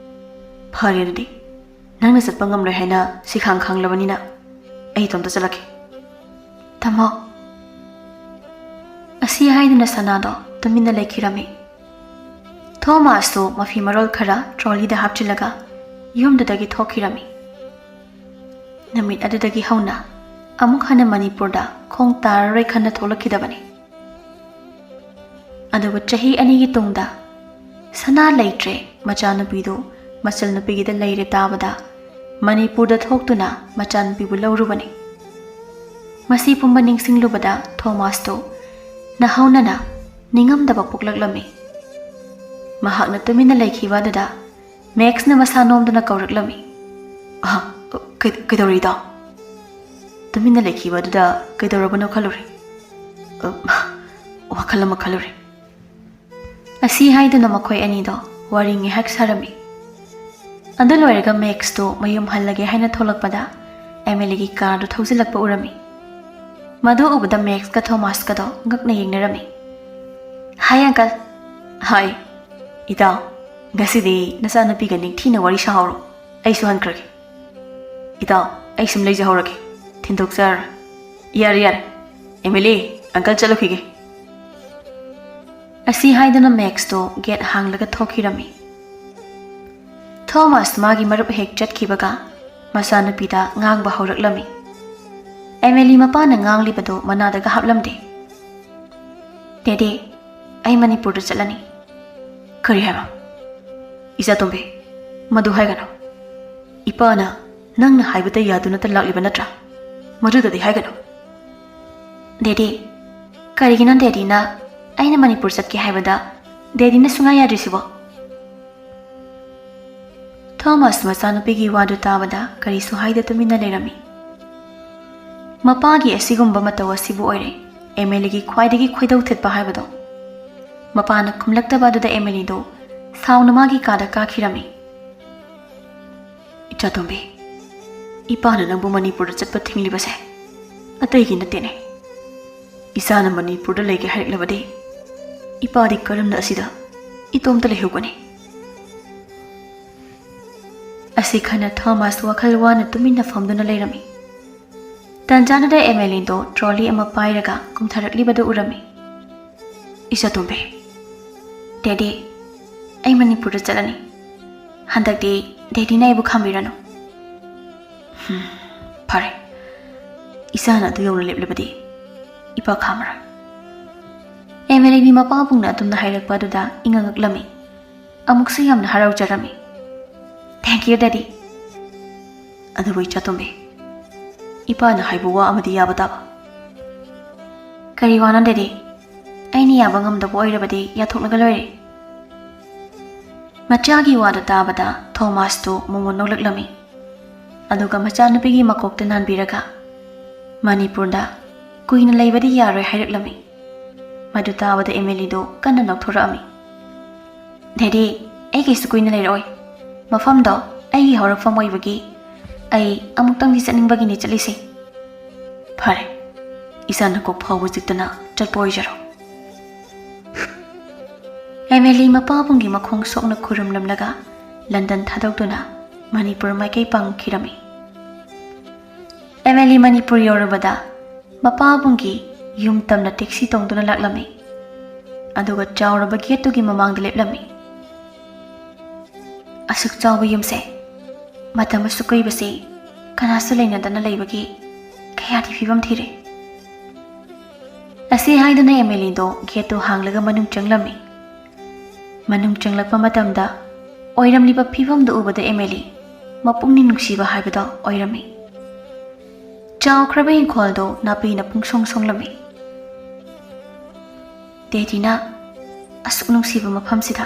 "ꯐꯔꯦ ꯑꯗꯨꯗꯤ, ꯅꯪꯅ ꯆꯠꯄ ꯉꯝꯂꯣꯏ ꯍꯥꯏꯅ ꯁꯤꯈꯥꯡ ꯈꯪꯂꯕꯅꯤꯅ ꯑꯩ ꯏꯇꯣꯝꯇ ꯆꯠꯂꯛꯀꯦ꯫" "ꯇꯥꯃꯣ꯫" ꯑꯁꯤ ꯍꯥꯏꯗꯨꯅ ꯁꯅꯥꯗꯣ ꯇꯨꯃꯤꯟꯅ ꯂꯩꯈꯤꯔꯝꯃꯤ꯫ ꯊꯣꯃꯥꯁꯁꯨ ꯃꯐꯤ ꯃꯔꯣꯜ ꯈꯔ ꯇ꯭ꯔꯣꯂꯤꯗ ꯍꯥꯞꯆꯤꯜꯂꯒ ꯌꯨꯝꯗꯨꯗꯒꯤ ꯊꯣꯛꯈꯤꯔꯝꯃꯤ꯫ ꯅꯨꯃꯤꯠ ꯑꯗꯨꯗꯒꯤ ꯍꯧꯅ ꯑꯃꯨꯛ ꯍꯟꯅ ꯃꯅꯤꯄꯨꯔꯗ ꯈꯣꯡ ꯇꯥꯔꯔꯣꯏ ꯈꯟꯅ ꯊꯣꯛꯂꯛꯈꯤꯗꯕꯅꯤ꯫ ꯑꯗꯨꯒ ꯆꯍꯤ ꯑꯅꯤꯒꯤ ꯇꯨꯡꯗ ꯁꯅꯥ ꯂꯩꯇ꯭ꯔꯦ, ꯃꯆꯥꯅꯨꯄꯤꯗꯨ ꯃꯆꯜꯅꯨꯄꯤꯒꯤꯗ ꯂꯩꯔꯦ ꯇꯥꯕꯗ ꯃꯅꯤꯄꯨꯔꯗ ꯊꯣꯛꯇꯨꯅ ꯃꯆꯥꯅꯨꯄꯤꯕꯨ ꯂꯧꯔꯨꯕꯅꯤ꯫ ꯃꯁꯤ ꯄꯨꯝꯕ ꯅꯤꯡꯁꯤꯡꯂꯨꯕꯗ ꯊꯣꯃꯥꯁꯇꯨ ꯅꯍꯧꯅꯅ ꯅꯤꯡꯉꯝꯗꯕ ꯄꯣꯛꯂꯛꯂꯝꯃꯤ꯫ ꯃꯍꯥꯛꯅ ꯇꯨꯃꯤꯟꯅ ꯂꯩꯈꯤꯕ ꯑꯗꯨꯗ ꯃꯦꯛꯁꯅ ꯃꯁꯥ ꯅꯣꯝꯗꯨꯅ ꯀꯧꯔꯛꯂꯝꯃꯤ꯫ "ꯑꯍ, ꯀꯩ-, ꯀꯩꯗꯧꯔꯤꯗꯣ?" ꯇꯨꯃꯤꯟꯅ ꯂꯩꯈꯤꯕ ꯑꯗꯨꯗ ꯀꯩꯗꯧꯔꯕꯅꯣ ꯈꯜꯂꯨꯔꯦ꯫ "ꯑ, ꯋꯥꯈꯜ ꯑꯃ ꯈꯜꯂꯨꯔꯦ꯫" ꯑꯁꯤ ꯍꯥꯏꯗꯨꯅ ꯃꯈꯣꯏ ꯑꯅꯤꯗꯣ ꯋꯥꯔꯤ ꯉꯥꯏꯍꯥꯛ ꯁꯥꯔꯝꯃꯤ꯫ ꯑꯗꯨ ꯂꯣꯏꯔꯒ ꯃꯦꯛꯁꯇꯨ ꯃꯌꯨꯝ ꯍꯜꯂꯒꯦ ꯍꯥꯏꯅ ꯊꯣꯛꯂꯛꯄꯗ ꯑꯦꯃꯤꯂꯤꯒꯤ ꯀꯥꯔꯗꯨ ꯊꯧꯖꯤꯜꯂꯛꯄ ꯎꯔꯝꯃꯤ꯫ ꯃꯗꯨ ꯎꯕꯗ ꯃꯦꯛꯁꯀ ꯊꯣꯃꯥꯁꯀꯗꯣ ꯉꯛꯅ ꯌꯦꯡꯅꯔꯝꯃꯤ꯫ "ꯍꯥꯏ, ꯑꯪꯀꯜ꯫" "ꯍꯥꯏ꯫ ꯏꯇꯥꯎ, ꯉꯁꯤꯗꯤ ꯅꯆꯥꯅꯨꯄꯤꯒ ꯅꯤꯡꯊꯤꯅ ꯋꯥꯔꯤ ꯁꯥꯍꯧꯔꯣ꯫ ꯑꯩꯁꯨ ꯍꯟꯈ꯭ꯔꯒꯦ꯫" "ꯏꯇꯥꯎ, ꯑꯩ ꯁꯨꯝ ꯂꯩꯖꯍꯧꯔꯒꯦ꯫ ꯊꯤꯟꯗꯣꯛꯆꯔꯔꯣꯏ꯫" "ꯌꯥꯔꯦ, ꯌꯥꯔꯦ꯫ ꯑꯦꯃꯤꯂꯤ, ꯑꯪꯀꯜ ꯆꯠꯂꯨꯈꯤꯒꯦ꯫" ꯑꯁꯤ ꯍꯥꯏꯗꯨꯅ ꯃꯦꯛꯁꯇꯣ ꯒꯦꯠ ꯍꯥꯡꯂꯒ ꯊꯣꯛꯈꯤꯔꯝꯃꯤ꯫ ꯊꯣꯃꯥꯁ ꯃꯥꯒꯤ ꯃꯔꯨꯞ ꯍꯦꯛ ꯆꯠꯈꯤꯕꯒ ꯃꯆꯥꯅꯨꯄꯤꯗ ꯉꯥꯡꯕ ꯍꯧꯔꯛꯂꯝꯃꯤ꯫ ꯑꯦꯃꯤꯂꯤ ꯃꯄꯥꯅ ꯉꯥꯡꯂꯤꯕꯗꯨ ꯃꯅꯥꯗꯒ ꯍꯥꯞꯂꯝꯗꯦ꯫ "ꯗꯦꯗꯤ, ꯑꯩ ꯃꯅꯤꯄꯨꯔꯗ ꯆꯠꯂꯅꯤ꯫" "ꯀꯔꯤ ꯍꯥꯏꯕ? ꯏꯆꯥꯇꯣꯝꯕꯤ, ꯃꯗꯨ ꯍꯥꯏꯒꯅꯨ꯫ ꯏꯄꯥꯅ ꯅꯪꯅ ꯍꯥꯏꯕꯗ ꯌꯥꯗꯨꯅꯇ ꯂꯥꯛꯂꯤꯕ ꯅꯠꯇ꯭ꯔꯥ?" ꯃꯗꯨꯗꯗꯤ ꯍꯥꯏꯒꯅꯨ꯫ ꯗꯦꯗꯤ, ꯀꯔꯤꯒꯤꯅꯣ ꯗꯦꯗꯤꯅ ꯑꯩꯅ ꯃꯅꯤꯄꯨꯔ ꯆꯠꯀꯦ ꯍꯥꯏꯕꯗ ꯗꯦꯗꯤꯅ ꯁꯨꯡꯌꯥ ꯌꯥꯗ꯭ꯔꯤꯁꯤꯕꯣ? ꯊꯣꯃꯥꯁ ꯃꯆꯥꯅꯨꯄꯤꯒꯤ ꯋꯥꯗꯨ ꯇꯥꯕꯗ ꯀꯔꯤꯁꯨ ꯍꯥꯏꯗ ꯇꯨꯃꯤꯟꯅ ꯂꯩꯔꯝꯃꯤ꯫ ꯃꯄꯥꯒꯤ ꯑꯁꯤꯒꯨꯝꯕ ꯃꯇꯧ ꯑꯁꯤꯕꯨ ꯑꯣꯏꯔꯦ ꯑꯦꯃꯦꯂꯤꯒꯤ ꯈ꯭ꯋꯥꯏꯗꯒꯤ ꯈꯣꯏꯗꯧ ꯊꯤꯠꯄ ꯍꯥꯏꯕꯗꯣ꯫ ꯃꯄꯥꯅ ꯈꯨꯝꯂꯛꯇꯕ ꯑꯗꯨꯗ ꯑꯦꯃꯦꯂꯤꯗꯨ ꯁꯥꯎꯅ ꯃꯥꯒꯤ ꯀꯥꯗ ꯀꯥꯈꯤꯔꯝꯃꯤ꯫ "ꯏꯆꯥꯇꯣꯝꯕꯤ, ꯏꯄꯥꯅ ꯅꯪꯕꯨ ꯃꯅꯤꯄꯨꯔꯗ ꯆꯠꯄ ꯊꯤꯡꯂꯤꯕꯁꯦ ꯑꯇꯩꯒꯤ ꯅꯠꯇꯦꯅꯦ꯫ ꯏꯆꯥꯅ ꯃꯅꯤꯄꯨꯔꯗ ꯂꯩꯒꯦ ꯍꯥꯏꯔꯛꯂꯕꯗꯤ ꯏꯄꯥꯗꯤ ꯀꯔꯝꯅ ꯑꯁꯤꯗ ꯏꯇꯣꯝꯇ ꯂꯩꯍꯧꯒꯅꯤ?" ꯑꯁꯤ ꯈꯟꯅ ꯊꯣꯃꯥꯁ ꯋꯥꯈꯜ ꯋꯥꯅ ꯇꯨꯃꯤꯟꯅ ꯐꯝꯗꯨꯅ ꯂꯩꯔꯝꯃꯤ꯫ ꯇꯟꯖꯥꯗꯨꯗ ꯑꯦꯃꯦꯂꯤꯗꯣ ꯇ꯭ꯔꯣꯂꯤ ꯑꯃ ꯄꯥꯏꯔꯒ ꯀꯨꯝꯊꯔꯛꯂꯤꯕꯗꯨ ꯎꯔꯝꯃꯤ꯫ "ꯏꯆꯥꯇꯣꯝꯕꯤ, ꯗꯦꯗꯤ, ꯑꯩ ꯃꯅꯤꯄꯨꯔꯗ ꯆꯠꯂꯅꯤ꯫ ꯍꯟꯗꯛꯇꯤ ꯗꯦꯗꯤꯅ ꯑꯩꯕꯨ ꯈꯥꯝꯕꯤꯔꯅꯨ꯫" "ꯍꯝ, ꯐꯔꯦ꯫ ꯏꯆꯥꯅ ꯑꯗꯨ ꯌꯧꯅ ꯂꯦꯞꯂꯕꯗꯤ ꯏꯄꯥ ꯈꯥꯝꯃꯔꯣꯏ꯫" ꯑꯦꯃꯦꯂꯤꯒꯤ ꯃꯄꯥꯕꯨꯡꯅ ꯑꯗꯨꯝꯅ ꯍꯥꯏꯔꯛꯄ ꯑꯗꯨꯗ ꯏꯉꯛ ꯉꯛꯂꯝꯃꯤ꯫ ꯑꯃꯨꯛꯁꯨ ꯌꯥꯝꯅ ꯍꯔꯥꯎꯖꯔꯝꯃꯤ꯫ "Thank you, Daddy." "ꯑꯗꯨꯕꯨ ꯏꯆꯥꯇꯣꯝꯕꯤ, ꯏꯄꯥꯅ ꯍꯥꯏꯕ ꯋꯥ ꯑꯃꯗꯤ ꯌꯥꯕ ꯇꯥꯕ꯫" "ꯀꯔꯤ ꯋꯥꯅꯣ, Daddy? ꯑꯩꯅ ꯌꯥꯕ ꯉꯝꯗꯕ ꯑꯣꯏꯔꯕꯗꯤ ꯌꯥꯊꯣꯛꯂꯒ ꯂꯣꯏꯔꯦ꯫" ꯃꯆꯥꯒꯤ ꯋꯥꯗꯨ ꯇꯥꯕꯗ ꯊꯣꯃꯥꯁꯇꯨ ꯃꯣꯃꯣꯟ ꯅꯣꯛꯂꯛꯂꯝꯃꯤ꯫ ꯑꯗꯨꯒ ꯃꯆꯥꯅꯨꯄꯤꯒꯤ ꯃꯀꯣꯛꯇ ꯅꯥꯟꯕꯤꯔꯒ, "ꯃꯅꯤꯄꯨꯔꯗ ꯀꯨꯏꯅ ꯂꯩꯕꯗꯤ ꯌꯥꯔꯣꯏ" ꯍꯥꯏꯔꯛꯂꯝꯃꯤ꯫ ꯃꯗꯨ ꯇꯥꯕꯗ ꯑꯦꯃꯦꯂꯤꯗꯨ ꯀꯟꯅ ꯅꯣꯛꯊꯣꯔꯛꯑꯝꯃꯤ꯫ "ꯗꯦꯗꯤ, ꯑꯩ ꯀꯩꯁꯨ ꯀꯨꯏꯅ ꯂꯩꯔꯛꯑꯣꯏ꯫ ꯃꯐꯝꯗꯣ ꯑꯩꯒꯤ ꯍꯧꯔꯛꯐꯝ ꯑꯣꯏꯕꯒꯤ ꯑꯩ ꯑꯃꯨꯛꯇꯪꯗꯤ ꯆꯠꯅꯤꯡꯕꯒꯤꯅꯤ ꯆꯠꯂꯤꯁꯦ꯫" "ꯐꯔꯦ, ꯏꯆꯥꯅ ꯀꯣꯛ ꯐꯥꯎꯕ ꯆꯤꯛꯇꯅ ꯆꯠꯄ ꯑꯣꯏꯖꯔꯣ꯫" ꯑꯦꯃꯦꯂꯤ ꯃꯄꯥꯕꯨꯡꯒꯤ ꯃꯈꯣꯡ ꯁꯣꯛꯅ ꯈꯨꯔꯨꯝꯂꯝꯂꯒ ꯂꯟꯗꯟ ꯊꯥꯗꯣꯛꯇꯨꯅ ꯃꯅꯤꯄꯨꯔ ꯃꯥꯏꯀꯩ ꯄꯥꯡꯈꯤꯔꯝꯃꯤ꯫ ꯑꯦꯃꯦꯂꯤ ꯃꯅꯤꯄꯨꯔ ꯌꯧꯔꯕꯗ ꯃꯄꯥꯕꯨꯡꯒꯤ ꯌꯨꯝ ꯇꯝꯅ ꯇꯦꯛꯁꯤ ꯇꯣꯡꯗꯨꯅ ꯂꯥꯛꯂꯝꯃꯤ꯫ ꯑꯗꯨꯒ ꯆꯥꯎꯔꯕ ꯒꯦꯠꯇꯨꯒꯤ ꯃꯃꯥꯡꯗ ꯂꯦꯞꯂꯝꯃꯤ꯫ "ꯑꯁꯨꯛ ꯆꯥꯎꯕ ꯌꯨꯝꯁꯦ, ꯃꯇꯝ ꯑꯁꯨꯛ ꯀꯨꯏꯕꯁꯤ ꯀꯅꯥꯁꯨ ꯂꯩꯅꯗꯅ ꯂꯩꯕꯒꯤ ꯀꯌꯥꯗꯤ ꯐꯤꯕꯝ ꯊꯤꯔꯦ꯫" ꯑꯁꯤ ꯍꯥꯏꯗꯨꯅ ꯑꯦꯃꯦꯂꯤꯗꯣ ꯒꯦꯠꯇꯨ ꯍꯥꯡꯂꯒ ꯃꯅꯨꯡ ꯆꯪꯂꯝꯃꯤ꯫ ꯃꯅꯨꯡ ꯆꯪꯂꯛꯄ ꯃꯇꯝꯗ ꯑꯣꯏꯔꯝꯂꯤꯕ ꯐꯤꯕꯝꯗꯨ ꯎꯕꯗ ꯑꯦꯃꯦꯂꯤ ꯃꯄꯨꯛꯅꯤꯡ ꯅꯨꯡꯁꯤꯕ ꯍꯥꯏꯕꯗꯣ ꯑꯣꯏꯔꯝꯃꯤ꯫ ꯆꯥꯎꯈ꯭ꯔꯕ ꯏꯪꯈꯣꯜꯗꯣ ꯅꯥꯄꯤꯅ ꯄꯨꯡꯁꯣꯡ ꯁꯣꯡꯂꯝꯃꯤ꯫ ꯗꯦꯗꯤꯅ ꯑꯁꯨꯛ ꯅꯨꯡꯁꯤꯕ ꯃꯐꯝꯁꯤꯗ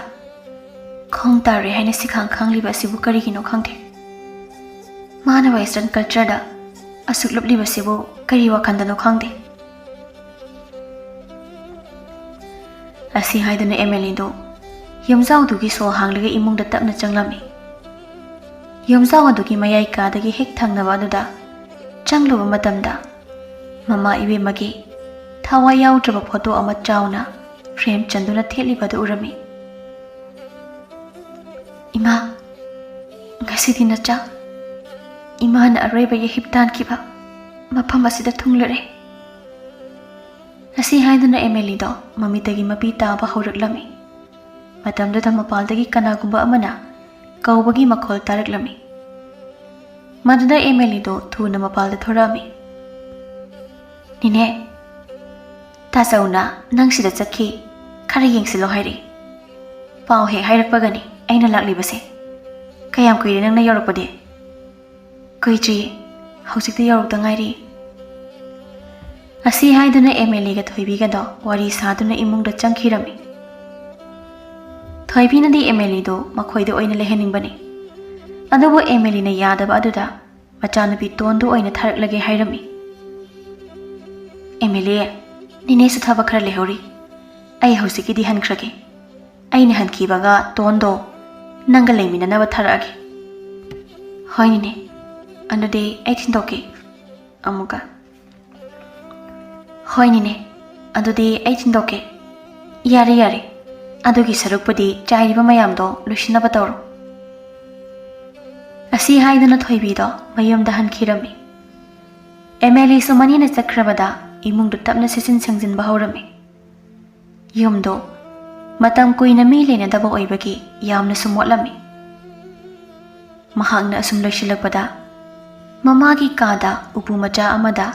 ꯈꯣꯡ ꯇꯥꯔꯦ ꯍꯥꯏꯅ ꯁꯤꯈꯥꯡ ꯈꯥꯡꯂꯤꯕ ꯑꯁꯤꯕꯨ ꯀꯔꯤꯒꯤꯅꯣ ꯈꯪꯗꯦ꯫ ꯃꯥꯅ Western cultureꯗ ꯑꯁꯨꯛ ꯂꯨꯞꯂꯤꯕꯁꯤꯕꯨ ꯀꯔꯤ ꯋꯥꯈꯜꯗꯅꯣ ꯈꯪꯗꯦ꯫ ꯑꯁꯤ ꯍꯥꯏꯗꯨꯅ ꯑꯦꯃꯦꯂꯤꯗꯨ ꯌꯨꯝꯖꯥꯎꯗꯨꯒꯤ ꯁꯣ ꯍꯥꯡꯂꯒ ꯏꯃꯨꯡꯗ ꯇꯞꯅ ꯆꯪꯂꯝꯃꯤ꯫ ꯌꯨꯝꯖꯥꯎ ꯑꯗꯨꯒꯤ ꯃꯌꯥꯏ ꯀꯥꯗꯒꯤ ꯍꯦꯛ ꯊꯪꯅꯕ ꯑꯗꯨꯗ ꯆꯪꯂꯨꯕ ꯃꯇꯝꯗ ꯃꯃꯥ ꯏꯕꯦꯝꯃꯒꯤ ꯊꯋꯥꯏ ꯌꯥꯎꯗ꯭ꯔꯕ ꯐꯣꯇꯣ ꯑꯃ ꯆꯥꯎꯅ ꯐ꯭ꯔꯦꯝ ꯆꯟꯗꯨꯅ ꯊꯦꯠꯂꯤꯕ ꯑꯗꯨ ꯎꯔꯝꯃꯤ꯫ "ꯏꯃꯥ, ꯉꯁꯤꯗꯤ ꯅꯆꯥ, ꯏꯃꯥꯅ ꯑꯔꯣꯏꯕ ꯌꯩꯍꯤꯞ ꯇꯥꯟꯈꯤꯕ ꯃꯐꯝ ꯑꯁꯤꯗ ꯊꯨꯡꯂꯔꯦ꯫" ꯑꯁꯤ ꯍꯥꯏꯗꯨꯅ ꯑꯦꯃꯦꯂꯤꯗꯣ ꯃꯃꯤꯠꯇꯒꯤ ꯃꯄꯤ ꯇꯥꯕ ꯍꯧꯔꯛꯂꯝꯃꯤ꯫ ꯃꯇꯝꯗꯨꯗ ꯃꯄꯥꯜꯗꯒꯤ ꯀꯅꯥꯒꯨꯝꯕ ꯑꯃꯅ ꯀꯧꯕꯒꯤ ꯃꯈꯣꯜ ꯇꯥꯔꯛꯂꯝꯃꯤ꯫ ꯃꯗꯨꯗ ꯑꯦꯃꯦꯂꯤꯗꯣ ꯊꯨꯅ ꯃꯄꯥꯜꯗ ꯊꯣꯔꯛꯑꯝꯃꯤ꯫ "ꯅꯦꯅꯦ, ꯇꯥꯆꯧꯅ ꯅꯪ ꯁꯤꯗ ꯆꯠꯈꯤ, ꯈꯔ ꯌꯦꯡꯁꯤꯜꯂꯣ ꯍꯥꯏꯔꯛꯏ꯫ ꯄꯥꯎ ꯍꯦꯛ ꯍꯥꯏꯔꯛꯄꯒꯅꯤ ꯑꯩꯅ ꯂꯥꯛꯂꯤꯕꯁꯦ꯫ ꯀꯌꯥꯝ ꯀꯨꯏꯔꯦ ꯅꯪꯅ ꯌꯧꯔꯛꯄꯗꯤ?" "ꯀꯨꯏꯗ꯭ꯔꯤꯌꯦ, ꯍꯧꯖꯤꯛꯇ ꯌꯧꯔꯛꯇ ꯉꯥꯏꯔꯤ꯫" ꯑꯁꯤ ꯍꯥꯏꯗꯨꯅ ꯑꯦꯃꯦꯂꯤꯒ ꯊꯣꯏꯕꯤꯒꯗꯣ ꯋꯥꯔꯤ ꯁꯥꯗꯨꯅ ꯏꯃꯨꯡꯗ ꯆꯪꯈꯤꯔꯝꯃꯤ꯫ ꯊꯣꯏꯕꯤꯅꯗꯤ ꯑꯦꯃꯦꯂꯤꯗꯨ ꯃꯈꯣꯏꯗ ꯑꯣꯏꯅ ꯂꯩꯍꯟꯅꯤꯡꯕꯅꯤ꯫ ꯑꯗꯨꯕꯨ ꯑꯦꯃꯦꯂꯤꯅ ꯌꯥꯗꯕ ꯑꯗꯨꯗ ꯃꯆꯥꯅꯨꯄꯤ ꯇꯣꯟꯗꯨ ꯑꯣꯏꯅ ꯊꯥꯔꯛꯂꯒꯦ ꯍꯥꯏꯔꯝꯃꯤ꯫ "ꯑꯦꯃꯦꯂꯤ, ꯅꯦꯅꯦꯁꯨ ꯊꯕꯛ ꯈꯔ ꯂꯩꯍꯧꯔꯤ꯫ ꯑꯩ ꯍꯧꯖꯤꯛꯀꯤꯗꯤ ꯍꯟꯈ꯭ꯔꯒꯦ꯫ ꯑꯩꯅ ꯍꯟꯈꯤꯕꯒ ꯇꯣꯟꯗꯣ ꯅꯪꯒ ꯂꯩꯃꯤꯟꯅꯅꯕ ꯊꯥꯔꯛꯑꯒꯦ꯫" "ꯍꯣꯏ ꯅꯦꯅꯦ, ꯑꯗꯨꯗꯤ ꯑꯩ ꯊꯤꯟꯗꯣꯛꯀꯦ꯫" ꯑꯃꯨꯛꯀ, "ꯍꯣꯏ ꯅꯦꯅꯦ, ꯑꯗꯨꯗꯤ ꯑꯩ ꯊꯤꯟꯗꯣꯛꯀꯦ꯫ ꯌꯥꯔꯦ, ꯌꯥꯔꯦ, ꯑꯗꯨꯒꯤ ꯁꯔꯨꯛꯄꯨꯗꯤ ꯆꯥꯏꯔꯤꯕ ꯃꯌꯥꯝꯗꯣ ꯂꯣꯏꯁꯤꯟꯅꯕ ꯇꯧꯔꯣ꯫" ꯑꯁꯤ ꯍꯥꯏꯗꯨꯅ ꯊꯣꯏꯕꯤꯗꯣ ꯃꯌꯨꯝꯗ ꯍꯟꯈꯤꯔꯝꯃꯤ꯫ ꯑꯦꯃꯦꯂꯤꯁꯨ ꯃꯅꯦꯅ ꯆꯠꯈ꯭ꯔꯕꯗ ꯏꯃꯨꯡꯗꯨ ꯇꯞꯅ ꯁꯤꯠꯆꯤꯟ ꯁꯦꯡꯖꯤꯟꯕ ꯍꯧꯔꯝꯃꯤ꯫ ꯌꯨꯝꯗꯣ ꯃꯇꯝ ꯀꯨꯏꯅ ꯃꯤ ꯂꯩꯅꯗꯕ ꯑꯣꯏꯕꯒꯤ ꯌꯥꯝꯅꯁꯨ ꯃꯣꯠꯂꯝꯃꯤ꯫ ꯃꯍꯥꯛꯅ ꯑꯁꯨꯝ ꯂꯣꯏꯁꯤꯜꯂꯛꯄꯗ ꯃꯃꯥꯒꯤ ꯀꯥꯗ ꯎꯄꯨ ꯃꯆꯥ ꯑꯃꯗ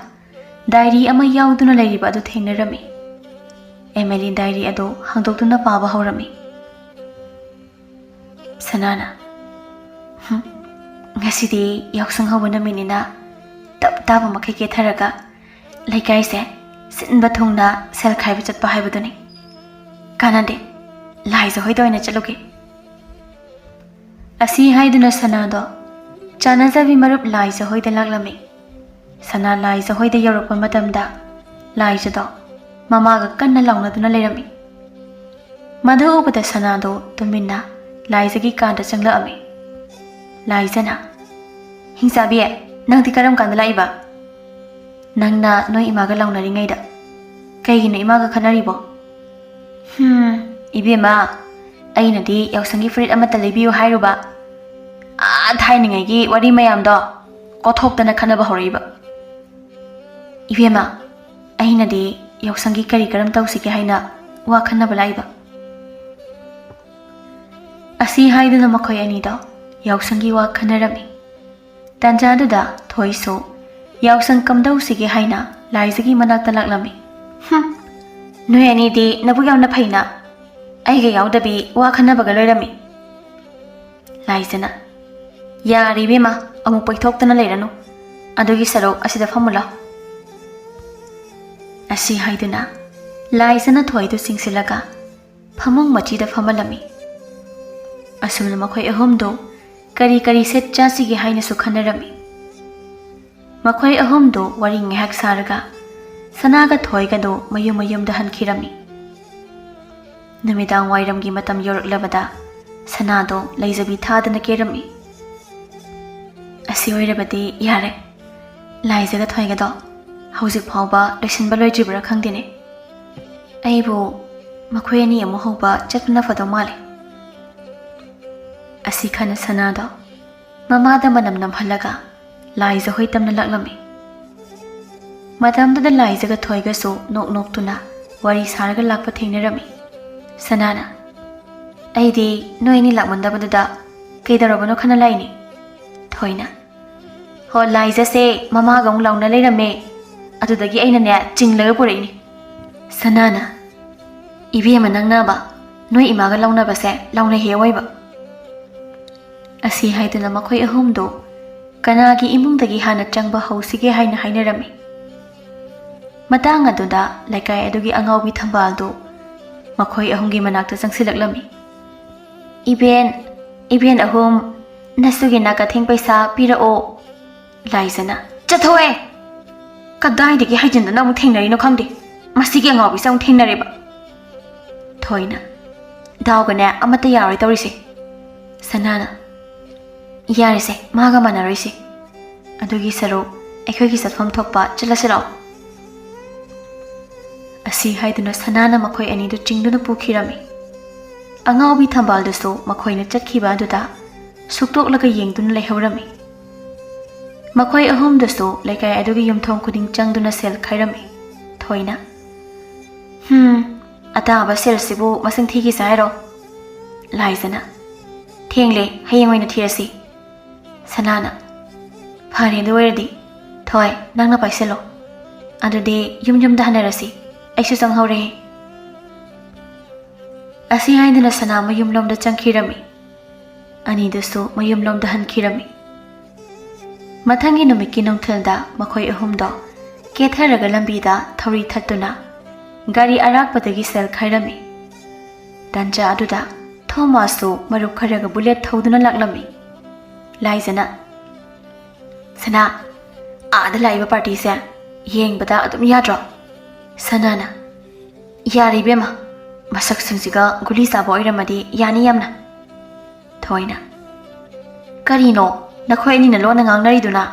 ꯗꯥꯏꯔꯤ ꯑꯃ ꯌꯥꯎꯗꯨꯅ ꯂꯩꯔꯤꯕ ꯑꯗꯨ ꯊꯦꯡꯅꯔꯝꯃꯤ꯫ ꯑꯦꯃꯦꯂꯤ ꯗꯥꯏꯔꯤ ꯑꯗꯨ ꯍꯥꯡꯗꯣꯛꯇꯨꯅ ꯄꯥꯕ ꯍꯧꯔꯝꯃꯤ꯫ ꯁꯅꯥꯅ, "ꯍꯨꯝ, ꯉꯁꯤꯗꯤ ꯌꯥꯎꯁꯪ ꯍꯧꯕ ꯅꯨꯃꯤꯠꯅꯤꯅ ꯇꯞ ꯇꯥꯕ ꯃꯈꯩ ꯀꯦꯊꯔꯒ ꯂꯩꯀꯥꯏꯁꯦ ꯁꯤꯟꯕ ꯊꯨꯡꯅ ꯁꯦꯜ ꯈꯥꯏꯕ ꯆꯠꯄ ꯍꯥꯏꯕꯗꯨꯅꯤ꯫ ꯀꯥꯟꯅꯗꯦ, ꯂꯥꯏꯖ ꯍꯣꯏꯗ ꯑꯣꯏꯅ ꯆꯠꯂꯨꯒꯦ꯫ ꯑꯁꯤ ꯍꯥꯏꯗꯨꯅ ꯁꯅꯥꯗꯣ ꯆꯥꯟꯅꯖꯕꯤ ꯃꯔꯨꯞ ꯂꯥꯏꯖ ꯍꯣꯏꯗ ꯂꯥꯛꯂꯝꯃꯤ꯫ ꯁꯅꯥ ꯂꯥꯏꯖ ꯍꯣꯏꯗ ꯌꯧꯔꯛꯄ ꯃꯇꯝꯗ ꯂꯥꯏꯖꯗꯣ ꯃꯃꯥꯒ ꯀꯟꯅ ꯂꯥꯎꯅꯗꯨꯅ ꯂꯩꯔꯝꯃꯤ꯫ ꯃꯗꯨ ꯎꯕꯗ ꯁꯅꯥꯗꯣ ꯇꯨꯃꯤꯟꯅ ꯂꯥꯏꯖꯒꯤ ꯀꯥꯗ ꯆꯪꯂꯛꯑꯝꯃꯤ꯫ ꯂꯥꯏꯖꯅ, "ꯍꯤꯡꯆꯥꯕꯤ, ꯅꯪꯗꯤ ꯀꯔꯝ ꯀꯥꯟꯗ ꯂꯥꯛꯏꯕ? ꯅꯪꯅ ꯅꯣꯏ ꯏꯃꯥꯒ ꯂꯥꯎꯅꯔꯤꯉꯩꯗ ꯀꯩꯒꯤꯅꯣ ꯏꯃꯥꯒ ꯈꯠꯅꯔꯤꯕꯣ?" "ꯍꯝ, ꯏꯕꯦꯝꯃ, ꯑꯩꯅꯗꯤ ꯌꯥꯎꯁꯪꯒꯤ ꯐꯨꯔꯤꯠ ꯑꯃꯠꯇ ꯂꯩꯕꯤꯌꯨ ꯍꯥꯏꯔꯨꯕ, ꯑꯥ ꯊꯥꯏꯅꯉꯩꯒꯤ ꯋꯥꯔꯤ ꯃꯌꯥꯝꯗꯣ ꯀꯣꯊꯣꯛꯇꯅ ꯈꯠꯅꯕ ꯍꯧꯔꯛꯏꯕ꯫ ꯏꯕꯦꯝꯃ, ꯑꯩꯅꯗꯤ ꯌꯥꯎꯁꯪꯒꯤ ꯀꯔꯤ ꯀꯔꯝ ꯇꯧꯁꯤꯒꯦ ꯍꯥꯏꯅ ꯋꯥ ꯈꯟꯅꯕ ꯂꯥꯛꯏꯕ꯫" ꯑꯁꯤ ꯍꯥꯏꯗꯨꯅ ꯃꯈꯣꯏ ꯑꯅꯤꯗꯣ ꯌꯥꯎꯁꯪꯒꯤ ꯋꯥ ꯈꯟꯅꯔꯝꯃꯤ꯫ ꯇꯥꯟꯖꯥꯗꯨꯗ ꯊꯣꯏꯁꯨ ꯌꯥꯎꯁꯪ ꯀꯝꯗꯧꯁꯤꯒꯦ ꯍꯥꯏꯅ ꯂꯥꯏꯖꯒꯤ ꯃꯅꯥꯛꯇ ꯂꯥꯛꯂꯝꯃꯤ꯫ "ꯍꯨꯝ, ꯅꯣꯏ ꯑꯅꯤꯗꯤ ꯅꯕꯨꯛ ꯌꯥꯝꯅ ꯐꯩꯅ, ꯑꯩꯒ ꯌꯥꯎꯗꯕꯤ ꯋꯥ ꯈꯟꯅꯕꯒ ꯂꯣꯏꯔꯝꯃꯤ꯫" ꯂꯥꯏꯖꯅ, "ꯌꯥꯔꯦ ꯏꯕꯦꯝꯃ, ꯑꯃꯨꯛ ꯄꯩꯊꯣꯛꯇꯅ ꯂꯩꯔꯅꯨ꯫ ꯑꯗꯨꯒꯤ ꯁꯔꯨꯛ ꯑꯁꯤꯗ ꯐꯝꯃꯨ ꯂꯥꯎ꯫" ꯑꯁꯤ ꯍꯥꯏꯗꯨꯅ ꯂꯥꯏꯖꯅ ꯊꯣꯏꯗꯨ ꯆꯤꯡꯁꯤꯜꯂꯒ ꯐꯃꯨꯡ ꯃꯆꯤꯗ ꯐꯝꯍꯜꯂꯝꯃꯤ꯫ ꯑꯁꯨꯝꯅ ꯃꯈꯣꯏ ꯑꯍꯨꯝꯗꯨ ꯀꯔꯤ ꯀꯔꯤ ꯁꯦꯠ ꯆꯥꯁꯤꯒꯦ ꯍꯥꯏꯅꯁꯨ ꯈꯟꯅꯔꯝꯃꯤ꯫ ꯃꯈꯣꯏ ꯑꯍꯨꯝꯗꯨ ꯋꯥꯔꯤ ꯉꯥꯏꯍꯥꯛ ꯁꯥꯔꯒ ꯁꯅꯥꯒ ꯊꯣꯏꯒꯗꯨ ꯃꯌꯨꯝ ꯃꯌꯨꯝꯗ ꯍꯟꯈꯤꯔꯝꯃꯤ꯫ ꯅꯨꯃꯤꯗꯥꯡ ꯋꯥꯏꯔꯝꯒꯤ ꯃꯇꯝ ꯌꯧꯔꯛꯂꯕꯗ ꯁꯅꯥꯗꯣ ꯂꯩꯖꯕꯤ ꯊꯥꯗꯅ ꯀꯦꯔꯝꯃꯤ꯫ "ꯑꯁꯤ ꯑꯣꯏꯔꯕꯗꯤ ꯌꯥꯔꯦ꯫ ꯂꯥꯏꯖꯒ ꯊꯣꯏꯒꯗꯣ ꯍꯧꯖꯤꯛ ꯐꯥꯎꯕ ꯂꯣꯏꯁꯤꯟꯕ ꯂꯣꯏꯗ꯭ꯔꯤꯕ꯭ꯔꯥ ꯈꯪꯗꯦꯅꯦ꯫ ꯑꯩꯕꯨ ꯃꯈꯣꯏ ꯑꯅꯤ ꯑꯃꯨꯛ ꯍꯧꯕ ꯆꯠꯄꯅ ꯐꯗꯧ ꯃꯥꯜꯂꯦ꯫" ꯑꯁꯤ ꯈꯟꯅ ꯁꯅꯥꯗꯣ ꯃꯃꯥꯗ ꯃꯅꯝ ꯅꯝꯍꯜꯂꯒ ꯂꯥꯏꯖ ꯍꯣꯏ ꯇꯝꯅ ꯂꯥꯛꯂꯝꯃꯤ꯫ ꯃꯇꯝꯗꯨꯗ ꯂꯥꯏꯖꯒ ꯊꯣꯏꯒꯁꯨ ꯅꯣꯛ ꯅꯣꯛꯇꯨꯅ ꯋꯥꯔꯤ ꯁꯥꯔꯒ ꯂꯥꯛꯄ ꯊꯦꯡꯅꯔꯝꯃꯤ꯫ ꯁꯅꯥꯅ, "ꯑꯩꯗꯤ ꯅꯣꯏ ꯑꯅꯤ ꯂꯥꯛꯃꯟꯗꯕꯗꯨꯗ ꯀꯩꯗꯧꯔꯕꯅꯣ ꯈꯟꯅ ꯂꯥꯛꯏꯅꯤ꯫" ꯊꯣꯏꯅ, "ꯍꯣ, ꯂꯥꯏꯖꯁꯦ ꯃꯃꯥꯒ ꯑꯃꯨꯛ ꯂꯥꯎꯅ ꯂꯩꯔꯝꯃꯦ, ꯑꯗꯨꯗꯒꯤ ꯑꯩꯅꯅꯦ ꯆꯤꯡꯂꯒ ꯄꯨꯔꯛꯏꯅꯤ꯫" ꯁꯅꯥꯅ, "ꯏꯕꯦꯝꯃ, ꯅꯪꯅꯕ ꯅꯣꯏ ꯏꯃꯥꯒ ꯂꯥꯎꯅꯕꯁꯦ ꯂꯥꯎꯅ ꯍꯦꯛ ꯑꯣꯏꯕ꯫" ꯑꯁꯤ ꯍꯥꯏꯗꯨꯅ ꯃꯈꯣꯏ ꯑꯍꯨꯝꯗꯨ ꯀꯅꯥꯒꯤ ꯏꯃꯨꯡꯗꯒꯤ ꯍꯥꯟꯅ ꯆꯪꯕ ꯍꯧꯁꯤꯒꯦ ꯍꯥꯏꯅ ꯍꯥꯏꯅꯔꯝꯃꯤ꯫ ꯃꯇꯥꯡ ꯑꯗꯨꯗ ꯂꯩꯀꯥꯏ ꯑꯗꯨꯒꯤ ꯑꯉꯥꯎꯕꯤ ꯊꯝꯕꯥꯜꯗꯨ ꯃꯈꯣꯏ ꯑꯍꯨꯝꯒꯤ ꯃꯅꯥꯛꯇ ꯆꯪꯁꯤꯜꯂꯛꯂꯝꯃꯤ꯫ "ꯏꯕꯦꯟ, ꯏꯕꯦꯟ ꯑꯍꯨꯝ, ꯅꯁꯨꯒꯤ ꯅꯥꯀꯊꯦꯡ ꯄꯩꯁꯥ ꯄꯤꯔꯛꯑꯣ꯫" ꯂꯥꯏꯖꯅ, "ꯆꯠꯊꯣꯛꯑꯦ! ꯀꯗꯥꯏꯗꯒꯤ ꯍꯥꯏꯖꯤꯟꯗꯅ ꯑꯃꯨꯛ ꯊꯦꯡꯅꯔꯤꯅꯣ ꯈꯪꯗꯦ꯫ ꯃꯁꯤꯒꯤ ꯑꯉꯥꯎꯕꯤꯁꯦ ꯑꯃꯨꯛ ꯊꯦꯡꯅꯔꯦꯕ꯫" ꯊꯣꯏꯅ, "ꯗꯥꯎꯒꯅꯦ ꯑꯃꯠꯇ ꯌꯥꯔꯣꯏ ꯇꯧꯔꯤꯁꯦ꯫" ꯁꯅꯥꯅ, "ꯌꯥꯔꯤꯁꯦ, ꯃꯥꯒ ꯃꯥꯟꯅꯔꯣꯏꯁꯦ꯫ ꯑꯗꯨꯒꯤ ꯁꯔꯨꯛ ꯑꯩꯈꯣꯏꯒꯤ ꯆꯠꯐꯝ ꯊꯣꯛꯄ ꯆꯠꯂꯁꯤ ꯂꯥꯛꯑꯣ꯫" ꯑꯁꯤ ꯍꯥꯏꯗꯨꯅ ꯁꯅꯥꯅ ꯃꯈꯣꯏ ꯑꯅꯤꯗꯨ ꯆꯤꯡꯗꯨꯅ ꯄꯨꯈꯤꯔꯝꯃꯤ꯫ ꯑꯉꯥꯎꯕꯤ ꯊꯝꯕꯥꯜꯗꯨꯁꯨ ꯃꯈꯣꯏꯅ ꯆꯠꯈꯤꯕ ꯑꯗꯨꯗ ꯁꯨꯛꯇꯣꯛꯂꯒ ꯌꯦꯡꯗꯨꯅ ꯂꯩꯍꯧꯔꯝꯃꯤ꯫ ꯃꯈꯣꯏ ꯑꯍꯨꯝꯗꯨꯁꯨ ꯂꯩꯀꯥꯏ ꯑꯗꯨꯒꯤ ꯌꯨꯝꯊꯣꯡ ꯈꯨꯗꯤꯡ ꯆꯪꯗꯨꯅ ꯁꯦꯜ ꯈꯥꯏꯔꯝꯃꯤ꯫ ꯊꯣꯏꯅ, "ꯍꯨꯝ, ꯑꯇꯥꯕ ꯁꯦꯜꯁꯤꯕꯨ ꯃꯁꯤꯡ ꯊꯤꯈꯤꯁꯦ ꯍꯥꯏꯔꯣ?" ꯂꯥꯏꯖꯅ, "ꯊꯦꯡꯂꯦ, ꯍꯌꯦꯡ ꯑꯣꯏꯅ ꯊꯤꯔꯁꯤ꯫" ꯁꯅꯥꯅ, "ꯐꯔꯦ, ꯑꯗꯨ ꯑꯣꯏꯔꯗꯤ ꯊꯣꯏ, ꯅꯪꯅ ꯄꯥꯏꯁꯤꯜꯂꯣ꯫ ꯑꯗꯨꯗꯤ ꯌꯨꯝ ꯌꯨꯝꯗ ꯍꯟꯅꯔꯁꯤ, ꯑꯩꯁꯨ ꯆꯪꯍꯧꯔꯦ꯫" ꯑꯁꯤ ꯍꯥꯏꯗꯨꯅ ꯁꯅꯥ ꯃꯌꯨꯝꯂꯣꯝꯗ ꯆꯪꯈꯤꯔꯝꯃꯤ꯫ ꯑꯅꯤꯗꯨꯁꯨ ꯃꯌꯨꯝꯂꯣꯝꯗ ꯍꯟꯈꯤꯔꯝꯃꯤ꯫ ꯃꯊꯪꯒꯤ ꯅꯨꯃꯤꯠꯀꯤ ꯅꯨꯡꯊꯤꯜꯗ ꯃꯈꯣꯏ ꯑꯍꯨꯝꯗꯣ ꯀꯦꯊꯔꯒ ꯂꯝꯕꯤꯗ ꯊꯧꯔꯤ ꯊꯠꯇꯨꯅ ꯒꯥꯔꯤ ꯑꯔꯥꯛꯄꯗꯒꯤ ꯁꯦꯜ ꯈꯥꯏꯔꯝꯃꯤ꯫ ꯇꯟꯖꯥ ꯑꯗꯨꯗ ꯊꯣꯃꯥꯁꯁꯨ ꯃꯔꯨꯞ ꯈꯔꯒ ꯕꯨꯂꯦꯠ ꯊꯧꯗꯨꯅ ꯂꯥꯛꯂꯝꯃꯤ꯫ ꯂꯥꯏꯖꯅ, "ꯁꯅꯥ, ꯑꯥꯗ ꯂꯥꯛꯏꯕ ꯄꯥꯔꯇꯤꯁꯦ ꯌꯦꯡꯕꯗ ꯑꯗꯨꯝ ꯌꯥꯗ꯭ꯔꯣ?" ꯁꯅꯥꯅ, "ꯌꯥꯔꯦ ꯏꯕꯦꯝꯃ, ꯃꯁꯛꯁꯤꯡꯁꯤꯒ ꯒꯨꯂꯤ ꯆꯥꯕ ꯑꯣꯏꯔꯝꯃꯗꯤ ꯌꯥꯅꯤ ꯌꯥꯝꯅ꯫" ꯊꯣꯏꯅ, "ꯀꯔꯤꯅꯣ ꯅꯈꯣꯏ ꯑꯅꯤꯅ ꯂꯣꯟꯅ ꯉꯥꯡꯅꯔꯤꯗꯨꯅ?"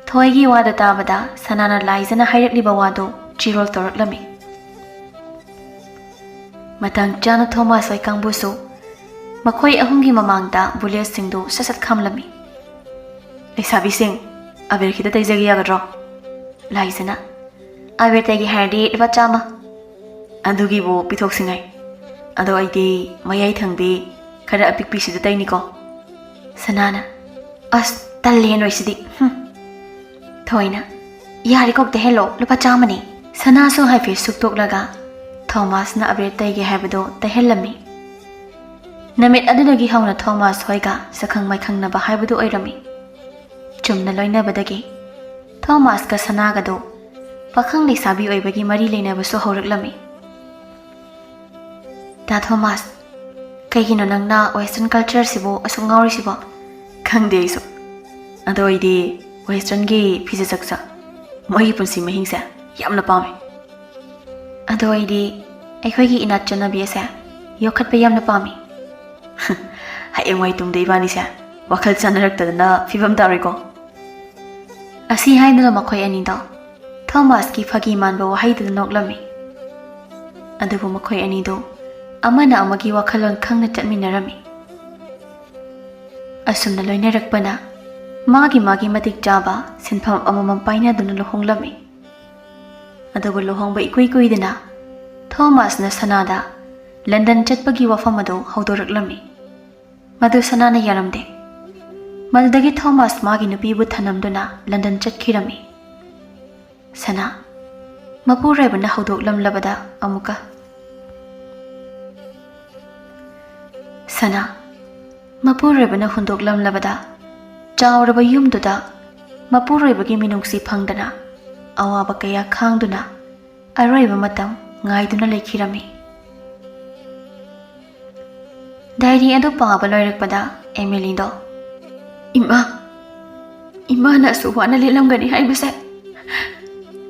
ꯊꯣꯏꯒꯤ ꯋꯥꯗ ꯇꯥꯕꯗ ꯁꯅꯥꯅ ꯂꯥꯏꯖꯅ ꯍꯥꯏꯔꯛꯂꯤꯕ ꯋꯥꯗꯨ ꯆꯤꯔꯣꯜ ꯇꯧꯔꯛꯂꯝꯃꯤ꯫ ꯃꯇꯥꯡ ꯆꯥꯅ ꯊꯣꯃꯥꯁ ꯍꯣꯏ ꯀꯥꯡꯕꯨꯁꯨ ꯃꯈꯣꯏ ꯑꯍꯨꯝꯒꯤ ꯃꯃꯥꯡꯗ ꯕꯨꯂꯦꯠꯁꯤꯡꯗꯨ ꯁꯠ ꯁꯠ ꯈꯥꯝꯂꯝꯃꯤ꯫ "ꯂꯩꯁꯥꯕꯤꯁꯤꯡ, ꯑꯕꯦꯔ ꯈꯤꯇ ꯇꯩꯖꯒꯦ ꯌꯥꯒꯗ꯭ꯔꯣ?" ꯂꯥꯏꯖꯅ, "ꯑꯕꯦꯔ ꯇꯩꯒꯦ ꯍꯥꯏꯔꯗꯤ ꯂꯨꯄꯥ ꯆꯥꯝꯃ꯫" "ꯑꯗꯨꯒꯤꯕꯨ ꯄꯤꯊꯣꯛꯁꯤꯉꯥꯏ꯫ ꯑꯗꯣ ꯑꯩꯗꯤ ꯃꯌꯥꯏ ꯊꯪꯕꯤ ꯈꯔ ꯑꯄꯤꯛꯄꯤꯁꯤꯗ ꯇꯩꯅꯤꯀꯣ꯫" ꯁꯅꯥꯅ, "ꯑꯁ, ꯇꯜꯂꯦ ꯅꯣꯏꯁꯤꯗꯤ꯫ ꯍꯨꯝ꯫" ꯊꯣꯏꯅ, "ꯌꯥꯔꯦ ꯀꯣꯛ ꯇꯩꯍꯜꯂꯣ, ꯂꯨꯄꯥ ꯆꯥꯝꯃꯅꯤ꯫" ꯁꯅꯥꯁꯨ ꯍꯥꯏꯐꯦꯠ ꯁꯨꯛꯇꯣꯛꯂꯒ ꯊꯣꯃꯥꯁꯅ ꯑꯕꯦꯔ ꯇꯩꯒꯦ ꯍꯥꯏꯕꯗꯨ ꯇꯩꯍꯜꯂꯝꯃꯤ꯫ ꯅꯨꯃꯤꯠ ꯑꯗꯨꯗꯒꯤ ꯍꯧꯅ ꯊꯣꯃꯥꯁ ꯍꯣꯏꯒ ꯁꯛꯈꯪ ꯃꯥꯏꯈꯪꯅꯕ ꯍꯥꯏꯕꯗꯨ ꯑꯣꯏꯔꯝꯃꯤ꯫ ꯆꯨꯝꯅ ꯂꯣꯏꯅꯕꯗꯒꯤ ꯊꯣꯃꯥꯁꯀ ꯁꯅꯥꯒꯗꯨ ꯄꯥꯈꯪ ꯂꯩꯁꯥꯕꯤ ꯑꯣꯏꯕꯒꯤ ꯃꯔꯤ ꯂꯩꯅꯕꯁꯨ ꯍꯧꯔꯛꯂꯝꯃꯤ꯫ "ꯗꯥ ꯊꯣꯃꯥꯁ, ꯀꯩꯒꯤꯅꯣ ꯅꯪꯅ ꯋꯦꯁꯇꯔꯟ ꯀꯜꯆꯔꯁꯤꯕꯨ ꯑꯁꯨꯛ ꯉꯥꯎꯔꯤꯁꯤꯕꯣ?" "ꯈꯪꯗꯦ ꯑꯩꯁꯨ꯫ ꯑꯗꯣ ꯑꯩꯗꯤ ꯋꯦꯁꯇꯔꯟꯒꯤ ꯐꯤꯖꯦꯠ ꯆꯛꯆꯥ, ꯃꯣꯏꯒꯤ ꯄꯨꯟꯁꯤ ꯃꯍꯤꯡꯁꯦ ꯌꯥꯝꯅ ꯄꯥꯝꯃꯦ꯫ ꯑꯗꯣ ꯑꯩꯗꯤ ꯑꯩꯈꯣꯏꯒꯤ ꯏꯅꯥꯠ ꯆꯠꯅꯕꯤ ꯑꯁꯦ ꯌꯣꯛꯈꯠꯄ ꯌꯥꯝꯅ ꯄꯥꯝꯃꯤ꯫" "ꯍꯌꯦꯡꯋꯥꯏ ꯇꯨꯡꯗ ꯏꯕꯥꯅꯤꯁꯦ ꯋꯥꯈꯜ ꯆꯥꯟꯅꯔꯛꯇꯗꯅ ꯐꯤꯕꯝ ꯇꯥꯔꯣꯏꯀꯣ?" ꯑꯁꯤ ꯍꯥꯏꯗꯨꯅ ꯃꯈꯣꯏ ꯑꯅꯤꯗꯣ ꯊꯣꯃꯥꯁꯀꯤ ꯐꯥꯒꯤ ꯃꯥꯟꯕ ꯋꯥꯍꯩꯗꯨꯗ ꯅꯣꯛꯂꯝꯃꯤ꯫ ꯑꯗꯨꯕꯨ ꯃꯈꯣꯏ ꯑꯅꯤꯗꯨ ꯑꯃꯅ ꯑꯃꯒꯤ ꯋꯥꯈꯜꯂꯣꯟ ꯈꯪꯅ ꯆꯠꯃꯤꯟꯅꯔꯝꯃꯤ꯫ ꯑꯁꯨꯝꯅ ꯂꯣꯏꯅꯔꯛꯄꯅ ꯃꯥꯒꯤ ꯃꯥꯒꯤ ꯃꯇꯤꯛ ꯆꯥꯕ ꯁꯤꯟꯐꯝ ꯑꯃꯃꯝ ꯄꯥꯏꯅꯗꯨꯅ ꯂꯨꯍꯣꯡꯂꯝꯃꯤ꯫ ꯑꯗꯨꯕꯨ ꯂꯨꯍꯣꯡꯕ ꯏꯀꯨꯏ ꯀꯨꯏꯗꯅ ꯊꯣꯃꯥꯁꯅ ꯁꯅꯥꯗ ꯂꯟꯗꯟ ꯆꯠꯄꯒꯤ ꯋꯥꯐꯝ ꯑꯗꯨ ꯍꯧꯗꯣꯔꯛꯂꯝꯃꯤ꯫ ꯃꯗꯨ ꯁꯅꯥꯅ ꯌꯥꯔꯝꯗꯦ꯫ ꯃꯗꯨꯗꯒꯤ ꯊꯣꯃꯥꯁ ꯃꯥꯒꯤ ꯅꯨꯄꯤꯕꯨ ꯊꯅꯝꯗꯨꯅ ꯂꯟꯗꯟ ꯆꯠꯈꯤꯔꯝꯃꯤ꯫ ꯁꯅꯥ, ꯃꯄꯨꯔꯣꯏꯕꯅ ꯍꯧꯗꯣꯛꯂꯝꯂꯕꯗ ꯑꯃꯨꯛꯀ꯫ ꯁꯅꯥ, ꯃꯄꯨꯔꯣꯏꯕꯅ ꯍꯨꯟꯗꯣꯛꯂꯝꯂꯕꯗ ꯆꯥꯎꯔꯕ ꯌꯨꯝꯗꯨꯗ ꯃꯄꯨꯔꯣꯏꯕꯒꯤ ꯃꯤꯅꯨꯡꯁꯤ ꯐꯪꯗꯅ ꯑꯋꯥꯕ ꯀꯌꯥ ꯈꯥꯡꯗꯨꯅ ꯑꯔꯣꯏꯕ ꯃꯇꯝ ꯉꯥꯏꯗꯨꯅ ꯂꯩꯈꯤꯔꯝꯃꯤ꯫ ꯗꯥꯏꯔꯤ ꯑꯗꯨ ꯄꯥꯕ ꯂꯣꯏꯔꯛꯄꯗ ꯑꯦꯃꯤꯂꯤꯗꯣ, "ꯏꯃꯥ, ꯏꯃꯥꯅ ꯑꯁꯨꯛ ꯋꯥꯅ ꯂꯦꯜꯂꯝꯒꯅꯤ ꯍꯥꯏꯕꯁꯦ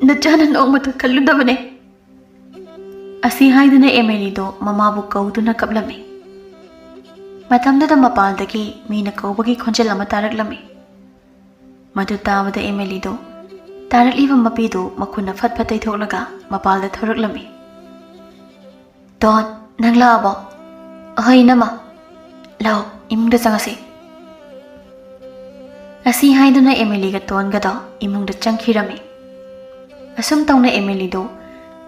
ꯅꯆꯥꯅ ꯅꯣꯡꯃꯇ ꯈꯜꯂꯨꯗꯕꯅꯦ꯫" ꯑꯁꯤ ꯍꯥꯏꯗꯨꯅ ꯑꯦꯃꯤꯂꯤꯗꯣ ꯃꯃꯥꯕꯨ ꯀꯧꯗꯨꯅ ꯀꯞꯂꯝꯃꯤ꯫ ꯃꯇꯝꯗꯨꯗ ꯃꯄꯥꯟꯗꯒꯤ ꯃꯤꯅ ꯀꯧꯕꯒꯤ ꯈꯣꯟꯖꯦꯜ ꯑꯃ ꯇꯥꯔꯛꯂꯝꯃꯤ꯫ ꯃꯗꯨ ꯇꯥꯕꯗ ꯑꯦꯃꯤꯂꯤꯗꯣ ꯇꯥꯔꯛꯂꯤꯕ ꯃꯄꯤꯗꯨ ꯃꯈꯨꯠꯅ ꯐꯠ ꯐꯠ ꯇꯩꯊꯣꯛꯂꯒ ꯃꯄꯥꯜꯗ ꯊꯣꯔꯛꯂꯝꯃꯤ꯫ "ꯇꯣꯟ, ꯅꯪ ꯂꯥꯛꯑꯕꯣ?" "ꯑꯍꯣꯏ, ꯏꯅꯝꯃ꯫ ꯂꯥꯛꯑꯣ, ꯏꯃꯨꯡꯗ ꯆꯪꯉꯁꯤ꯫" ꯑꯁꯤ ꯍꯥꯏꯗꯨꯅ ꯑꯦꯃꯤꯂꯤꯒ ꯇꯣꯟꯒꯗꯣ ꯏꯃꯨꯡꯗ ꯆꯪꯈꯤꯔꯝꯃꯤ꯫ ꯑꯁꯨꯝ ꯇꯧꯅ ꯑꯦꯃꯤꯂꯤꯗꯨ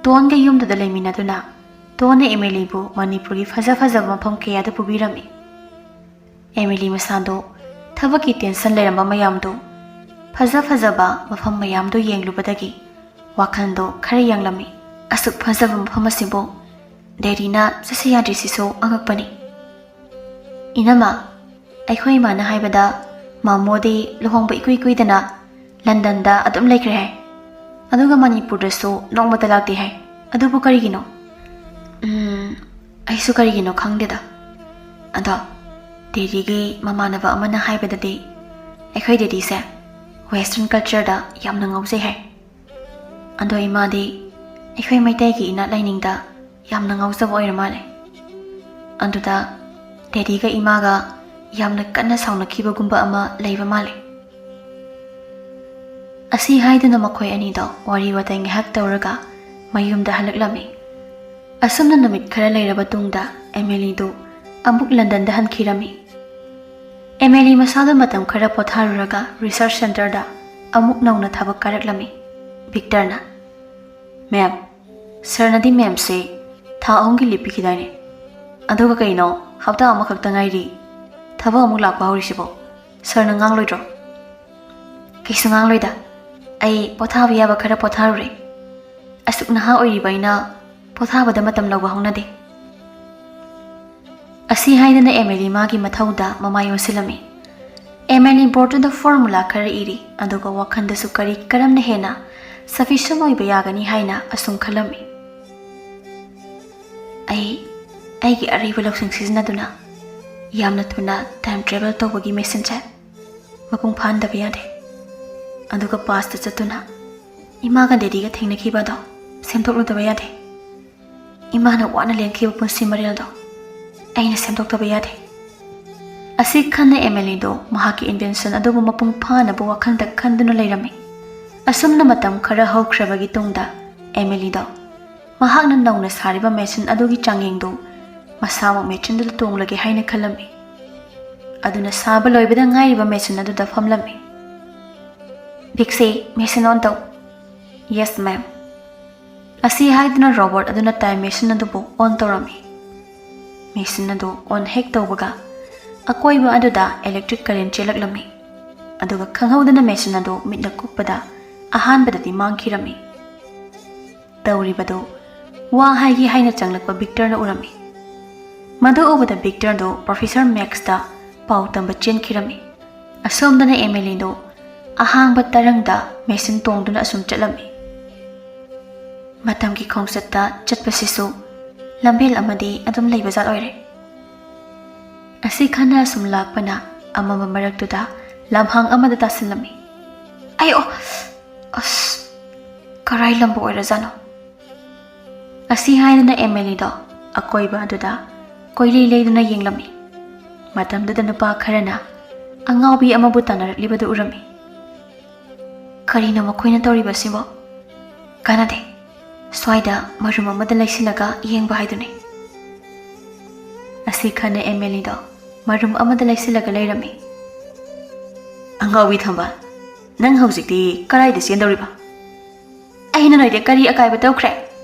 ꯇꯣꯟꯒ ꯌꯨꯝꯗꯨꯗ ꯂꯩꯃꯤꯟꯅꯗꯨꯅ ꯇꯣꯟꯅ ꯑꯦꯃꯤꯂꯤꯕꯨ ꯃꯅꯤꯄꯨꯔꯒꯤ ꯐꯖ ꯐꯖꯕ ꯃꯐꯝ ꯀꯌꯥꯗ ꯄꯨꯕꯤꯔꯝꯃꯤ꯫ ꯑꯦꯃꯤꯂꯤ ꯃꯁꯥꯗꯣ ꯊꯕꯛꯀꯤ ꯇꯦꯟꯁꯟ ꯂꯩꯔꯝꯕ ꯃꯌꯥꯝꯗꯣ, ꯐꯖ ꯐꯖꯕ ꯃꯐꯝ ꯃꯌꯥꯝꯗꯣ ꯌꯦꯡꯂꯨꯕꯗꯒꯤ ꯋꯥꯈꯜꯗꯣ ꯈꯔ ꯌꯥꯡꯂꯝꯃꯤ꯫ ꯑꯁꯨꯛ ꯐꯖꯕ ꯃꯐꯝ ꯑꯁꯤꯕꯨ ꯗꯦꯔꯤꯅ ꯆꯠꯁꯤ ꯌꯥꯗ꯭ꯔꯤꯁꯤꯁꯨ ꯑꯉꯛꯄꯅꯤ꯫ "ꯏꯅꯝꯃ, ꯑꯩꯈꯣꯏ ꯏꯃꯥꯅ ꯍꯥꯏꯕꯗ ꯃꯥꯃꯣꯗꯤ ꯂꯨꯍꯣꯡꯕ ꯏꯀꯨꯏ ꯀꯨꯏꯗꯅ ꯂꯟꯗꯟꯗ ꯑꯗꯨꯝ ꯂꯩꯈ꯭ꯔꯦ ꯍꯥꯏ꯫ ꯑꯗꯨꯒ ꯃꯅꯤꯄꯨꯔꯗꯁꯨ ꯅꯣꯡꯃꯇ ꯂꯥꯛꯇꯦ ꯍꯥꯏ꯫ ꯑꯗꯨꯕꯨ ꯀꯔꯤꯒꯤꯅꯣ? ꯑꯩꯁꯨ ꯀꯔꯤꯒꯤꯅꯣ ꯈꯪꯗꯦꯗ꯫ ꯑꯗꯣ ꯗꯦꯗꯤꯒꯤ ꯃꯃꯥꯟꯅꯕ ꯑꯃꯅ ꯍꯥꯏꯕꯗꯗꯤ ꯑꯩꯈꯣꯏ ꯗꯦꯗꯤꯁꯦ ꯋꯦꯁꯇ꯭ꯔꯟ ꯀꯜꯆꯔꯗ ꯌꯥꯝꯅ ꯉꯥꯎꯖꯩ ꯍꯥꯏ꯫ ꯑꯗꯣ ꯏꯃꯥꯗꯤ ꯑꯩꯈꯣꯏ ꯃꯩꯇꯩꯒꯤ ꯏꯅꯥꯠ ꯂꯥꯏꯅꯤꯡꯗ ꯌꯥꯝꯅ ꯉꯥꯎꯖꯕ ꯑꯣꯏꯔ ꯃꯥꯜꯂꯦ꯫ ꯑꯗꯨꯗ ꯗꯦꯗꯤꯒ ꯏꯃꯥꯒ ꯌꯥꯝꯅ ꯀꯟꯅ ꯁꯥꯎꯅꯈꯤꯕꯒꯨꯝꯕ ꯑꯃ ꯂꯩꯕ ꯃꯥꯜꯂꯦ꯫ ꯑꯁꯤ ꯍꯥꯏꯗꯨꯅ ꯃꯈꯣꯏ ꯑꯅꯤꯗꯣ ꯋꯥꯔꯤ ꯋꯥꯇꯥꯏ ꯉꯥꯏꯍꯥꯛ ꯇꯧꯔꯒ ꯃꯌꯨꯝꯗ ꯍꯜꯂꯛꯂꯝꯃꯤ꯫ ꯑꯁꯨꯝꯅ ꯅꯨꯃꯤꯠ ꯈꯔ ꯂꯩꯔꯕ ꯇꯨꯡꯗ ꯑꯦꯃꯦꯂꯤꯗꯨ ꯑꯃꯨꯛ ꯂꯟꯗꯟꯗ ꯍꯟꯈꯤꯔꯝꯃꯤ꯫ ꯑꯦꯃꯦꯂꯤ ꯃꯁꯥꯗꯨ ꯃꯇꯝ ꯈꯔ ꯄꯣꯊꯥꯔꯨꯔꯒ ꯔꯤꯁꯔꯆ ꯁꯦꯟꯇꯔꯗ ꯑꯃꯨꯛ ꯅꯧꯅ ꯊꯕꯛ ꯀꯥꯔꯛꯂꯝꯃꯤ꯫ ꯚꯤꯛꯇꯔꯅ, "ꯃꯦꯝ, ꯁꯥꯔꯅꯗꯤ ꯃꯦꯝꯁꯦ ꯊꯥ ꯑꯍꯨꯝꯒꯤ ꯂꯤꯞ ꯄꯤꯈꯤꯗꯥꯏꯅꯦ? ꯑꯗꯨꯒ ꯀꯩꯅꯣ, ꯍꯞꯇꯥ ꯑꯃꯈꯛꯇ ꯉꯥꯏꯔꯤ ꯊꯕꯛ ꯑꯃꯨꯛ ꯂꯥꯛꯄ ꯍꯧꯔꯤꯁꯤꯕꯣ? ꯁꯥꯔꯅ ꯉꯥꯡꯂꯣꯏꯗ꯭ꯔꯣ?" "ꯀꯩꯁꯨ ꯉꯥꯡꯂꯣꯏꯗ꯫ ꯑꯩ ꯄꯣꯊꯥꯕ ꯌꯥꯕ ꯈꯔ ꯄꯣꯊꯥꯔꯨꯔꯦ꯫ ꯑꯁꯨꯛ ꯅꯍꯥ ꯑꯣꯏꯔꯤꯕ ꯑꯩꯅ ꯄꯣꯊꯥꯕꯗ ꯃꯇꯝ ꯂꯧꯕ ꯍꯧꯅꯗꯦ꯫" ꯑꯁꯤ ꯍꯥꯏꯗꯅ ꯑꯦꯃꯦꯂꯤ ꯃꯥꯒꯤ ꯃꯊꯧꯗ ꯃꯃꯥꯏ ꯑꯣꯟꯁꯤꯜꯂꯝꯃꯤ꯫ ꯑꯦꯃꯦꯂꯤ ꯕꯣꯔꯗꯇꯨꯗ ꯐꯣꯔꯃꯨꯂꯥ ꯈꯔ ꯏꯔꯤ, ꯑꯗꯨꯒ ꯋꯥꯈꯜꯗꯁꯨ ꯀꯔꯤ ꯀꯔꯝꯅ ꯍꯦꯟꯅ ꯁꯐꯤꯁꯤꯌꯦꯟ ꯑꯣꯏꯕ ꯌꯥꯒꯅꯤ ꯍꯥꯏꯅ ꯑꯁꯨꯝ ꯈꯜꯂꯝꯃꯤ꯫ "ꯑꯩ ꯑꯩꯒꯤ ꯑꯔꯩꯕ ꯂꯧꯁꯤꯡ ꯁꯤꯖꯤꯟꯅꯗꯨꯅ ꯌꯥꯝꯅ ꯊꯨꯅ ꯇꯥꯏꯝ ꯇ꯭ꯔꯦꯚꯦꯜ ꯇꯧꯕꯒꯤ ꯃꯦꯁꯤꯟꯁꯦ ꯃꯄꯨꯡ ꯐꯥꯍꯟꯗꯕ ꯌꯥꯗꯦ꯫ ꯑꯗꯨꯒ ꯄꯥꯁꯇ ꯆꯠꯇꯨꯅ ꯏꯃꯥꯒ ꯗꯦꯗꯤꯒ ꯊꯦꯡꯅꯈꯤꯕ ꯑꯗꯣ ꯁꯦꯝꯗꯣꯛꯂꯨꯗꯕ ꯌꯥꯗꯦ꯫ ꯏꯃꯥꯅ ꯋꯥꯅ ꯂꯦꯟꯈꯤꯕ ꯄꯨꯟꯁꯤ ꯃꯔꯦꯜꯗꯣ ꯑꯩꯅ ꯁꯦꯝꯗꯣꯛꯇꯕ ꯌꯥꯗꯦ꯫" ꯑꯁꯤ ꯈꯟꯅ ꯑꯦꯃꯦꯂꯤꯗꯣ ꯃꯍꯥꯛꯀꯤ ꯏꯟꯚꯦꯟꯁꯟ ꯑꯗꯨꯕꯨ ꯃꯄꯨꯡ ꯐꯥꯅꯕ ꯋꯥꯈꯜꯗ ꯈꯟꯗꯨꯅ ꯂꯩꯔꯝꯃꯤ꯫ ꯑꯁꯨꯝꯅ ꯃꯇꯝ ꯈꯔ ꯍꯧꯈ꯭ꯔꯕꯒꯤ ꯇꯨꯡꯗ ꯑꯦꯃꯦꯂꯤꯗꯣ ꯃꯍꯥꯛꯅ ꯅꯧꯅ ꯁꯥꯔꯤꯕ ꯃꯦꯁꯤꯟ ꯑꯗꯨꯒꯤ ꯆꯥꯡꯌꯦꯡꯗꯨ ꯃꯁꯥꯃꯛ ꯃꯦꯆꯤꯟꯗꯨꯗ ꯇꯣꯡꯂꯒꯦ ꯍꯥꯏꯅ ꯈꯜꯂꯝꯃꯤ꯫ ꯑꯗꯨꯅ ꯁꯥꯕ ꯂꯣꯏꯕꯗ ꯉꯥꯏꯔꯤꯕ ꯃꯦꯁꯤꯟ ꯑꯗꯨꯗ ꯐꯝꯂꯝꯃꯤ꯫ "ꯚꯤꯛꯁꯤ, ꯃꯦꯁꯤꯟ ꯑꯣꯟ ꯇꯧ꯫" "ꯌꯦꯁ, ꯃꯦꯝ꯫" ꯑꯁꯤ ꯍꯥꯏꯗꯨꯅ ꯔꯣꯕꯣꯠ ꯑꯗꯨꯅ ꯇꯥꯏꯝ ꯃꯦꯁꯤꯟ ꯑꯗꯨꯕꯨ ꯑꯣꯟ ꯇꯧꯔꯝꯃꯤ꯫ ꯃꯦꯁꯤꯟ ꯑꯗꯨ ꯑꯣꯟ ꯍꯦꯛ ꯇꯧꯕꯒ ꯑꯀꯣꯏꯕ ꯑꯗꯨꯗ ꯏꯂꯦꯛꯇ꯭ꯔꯤꯛ ꯀꯔꯦꯟ ꯆꯦꯜꯂꯛꯂꯝꯃꯤ꯫ ꯑꯗꯨꯒ ꯈꯪꯍꯧꯗꯅ ꯃꯦꯁꯤꯟ ꯑꯗꯨ ꯃꯤꯠꯅ ꯀꯨꯞꯄꯗ ꯑꯍꯥꯟꯕꯗꯗꯤ ꯃꯥꯡꯈꯤꯔꯝꯃꯤ꯫ ꯇꯧꯔꯤꯕꯗꯨ ꯋꯥ ꯍꯥꯏꯒꯦ ꯍꯥꯏꯅ ꯆꯪꯂꯛꯄ ꯚꯤꯛꯇꯔꯅ ꯎꯔꯝꯃꯤ꯫ ꯃꯗꯨ ꯎꯕꯗ ꯚꯤꯛꯇꯔꯗꯨ ꯄ꯭ꯔꯣꯐꯦꯁꯔ ꯃꯦꯛꯁꯇ ꯄꯥꯎ ꯇꯝꯕ ꯆꯦꯟꯈꯤꯔꯝꯃꯤ꯫ ꯑꯁꯣꯝꯗꯅ ꯑꯦꯃꯤꯂꯤꯗꯨ ꯑꯍꯥꯡꯕ ꯇꯔꯪꯗ ꯃꯦꯆꯤꯟ ꯇꯣꯡꯗꯨꯅ ꯑꯁꯨꯝ ꯆꯠꯂꯝꯃꯤ꯫ ꯃꯇꯝꯒꯤ ꯈꯣꯡꯆꯠꯇ ꯆꯠꯄꯁꯤꯁꯨ ꯂꯝꯕꯦꯜ ꯑꯃꯗꯤ ꯑꯗꯨꯝ ꯂꯩꯕ ꯖꯥꯠ ꯑꯣꯏꯔꯦ꯫ ꯑꯁꯤ ꯈꯟꯅ ꯑꯁꯨꯝ ꯂꯥꯛꯄꯅ ꯑꯃꯝꯕ ꯃꯔꯛꯇꯨꯗ ꯂꯝꯍꯥꯡ ꯑꯃꯗ ꯇꯥꯁꯤꯜꯂꯝꯃꯤ꯫ "ꯑꯌꯣ! ꯑꯁ, ꯀꯔꯥꯏ ꯂꯝꯕꯨ ꯑꯣꯏꯔꯖꯥꯠꯅꯣ?" ꯑꯁꯤ ꯍꯥꯏꯗꯨꯅ ꯑꯦꯃꯤꯂꯤꯗꯣ ꯑꯀꯣꯏꯕ ꯑꯗꯨꯗ ꯀꯣꯏꯂꯩ ꯂꯩꯗꯨꯅ ꯌꯦꯡꯂꯝꯃꯤ꯫ ꯃꯇꯝꯗꯨꯗ ꯅꯨꯄꯥ ꯈꯔꯅ ꯑꯉꯥꯎꯕꯤ ꯑꯃꯕꯨ ꯇꯥꯟꯅꯔꯛꯂꯤꯕꯗꯨ ꯎꯔꯝꯃꯤ꯫ "ꯀꯔꯤꯅꯣ ꯃꯈꯣꯏꯅ ꯇꯧꯔꯤꯕꯁꯤꯕꯣ? ꯀꯥꯟꯅꯗꯦ꯫ ꯁ꯭ꯋꯥꯏꯗ ꯃꯔꯨꯝ ꯑꯃꯗ ꯂꯩꯁꯤꯜꯂꯒ ꯌꯦꯡꯕ ꯍꯥꯏꯗꯨꯅꯤ꯫" ꯑꯁꯤ ꯈꯟꯅ ꯑꯦꯃꯤꯂꯤꯗꯣ ꯃꯔꯨꯝ ꯑꯃꯗ ꯂꯩꯁꯤꯜꯂꯒ ꯂꯩꯔꯝꯃꯤ꯫ "ꯑꯉꯥꯎꯕꯤ ꯊꯝꯕꯥꯜ, ꯅꯪ ꯍꯧꯖꯤꯛꯇꯤ ꯀꯗꯥꯏꯗ ꯆꯦꯟꯗꯧꯔꯤꯕ?" "ꯑꯩꯅ ꯅꯣꯏꯗ ꯀꯔꯤ ꯑꯀꯥꯏꯕ ꯇꯧꯈ꯭ꯔꯦ?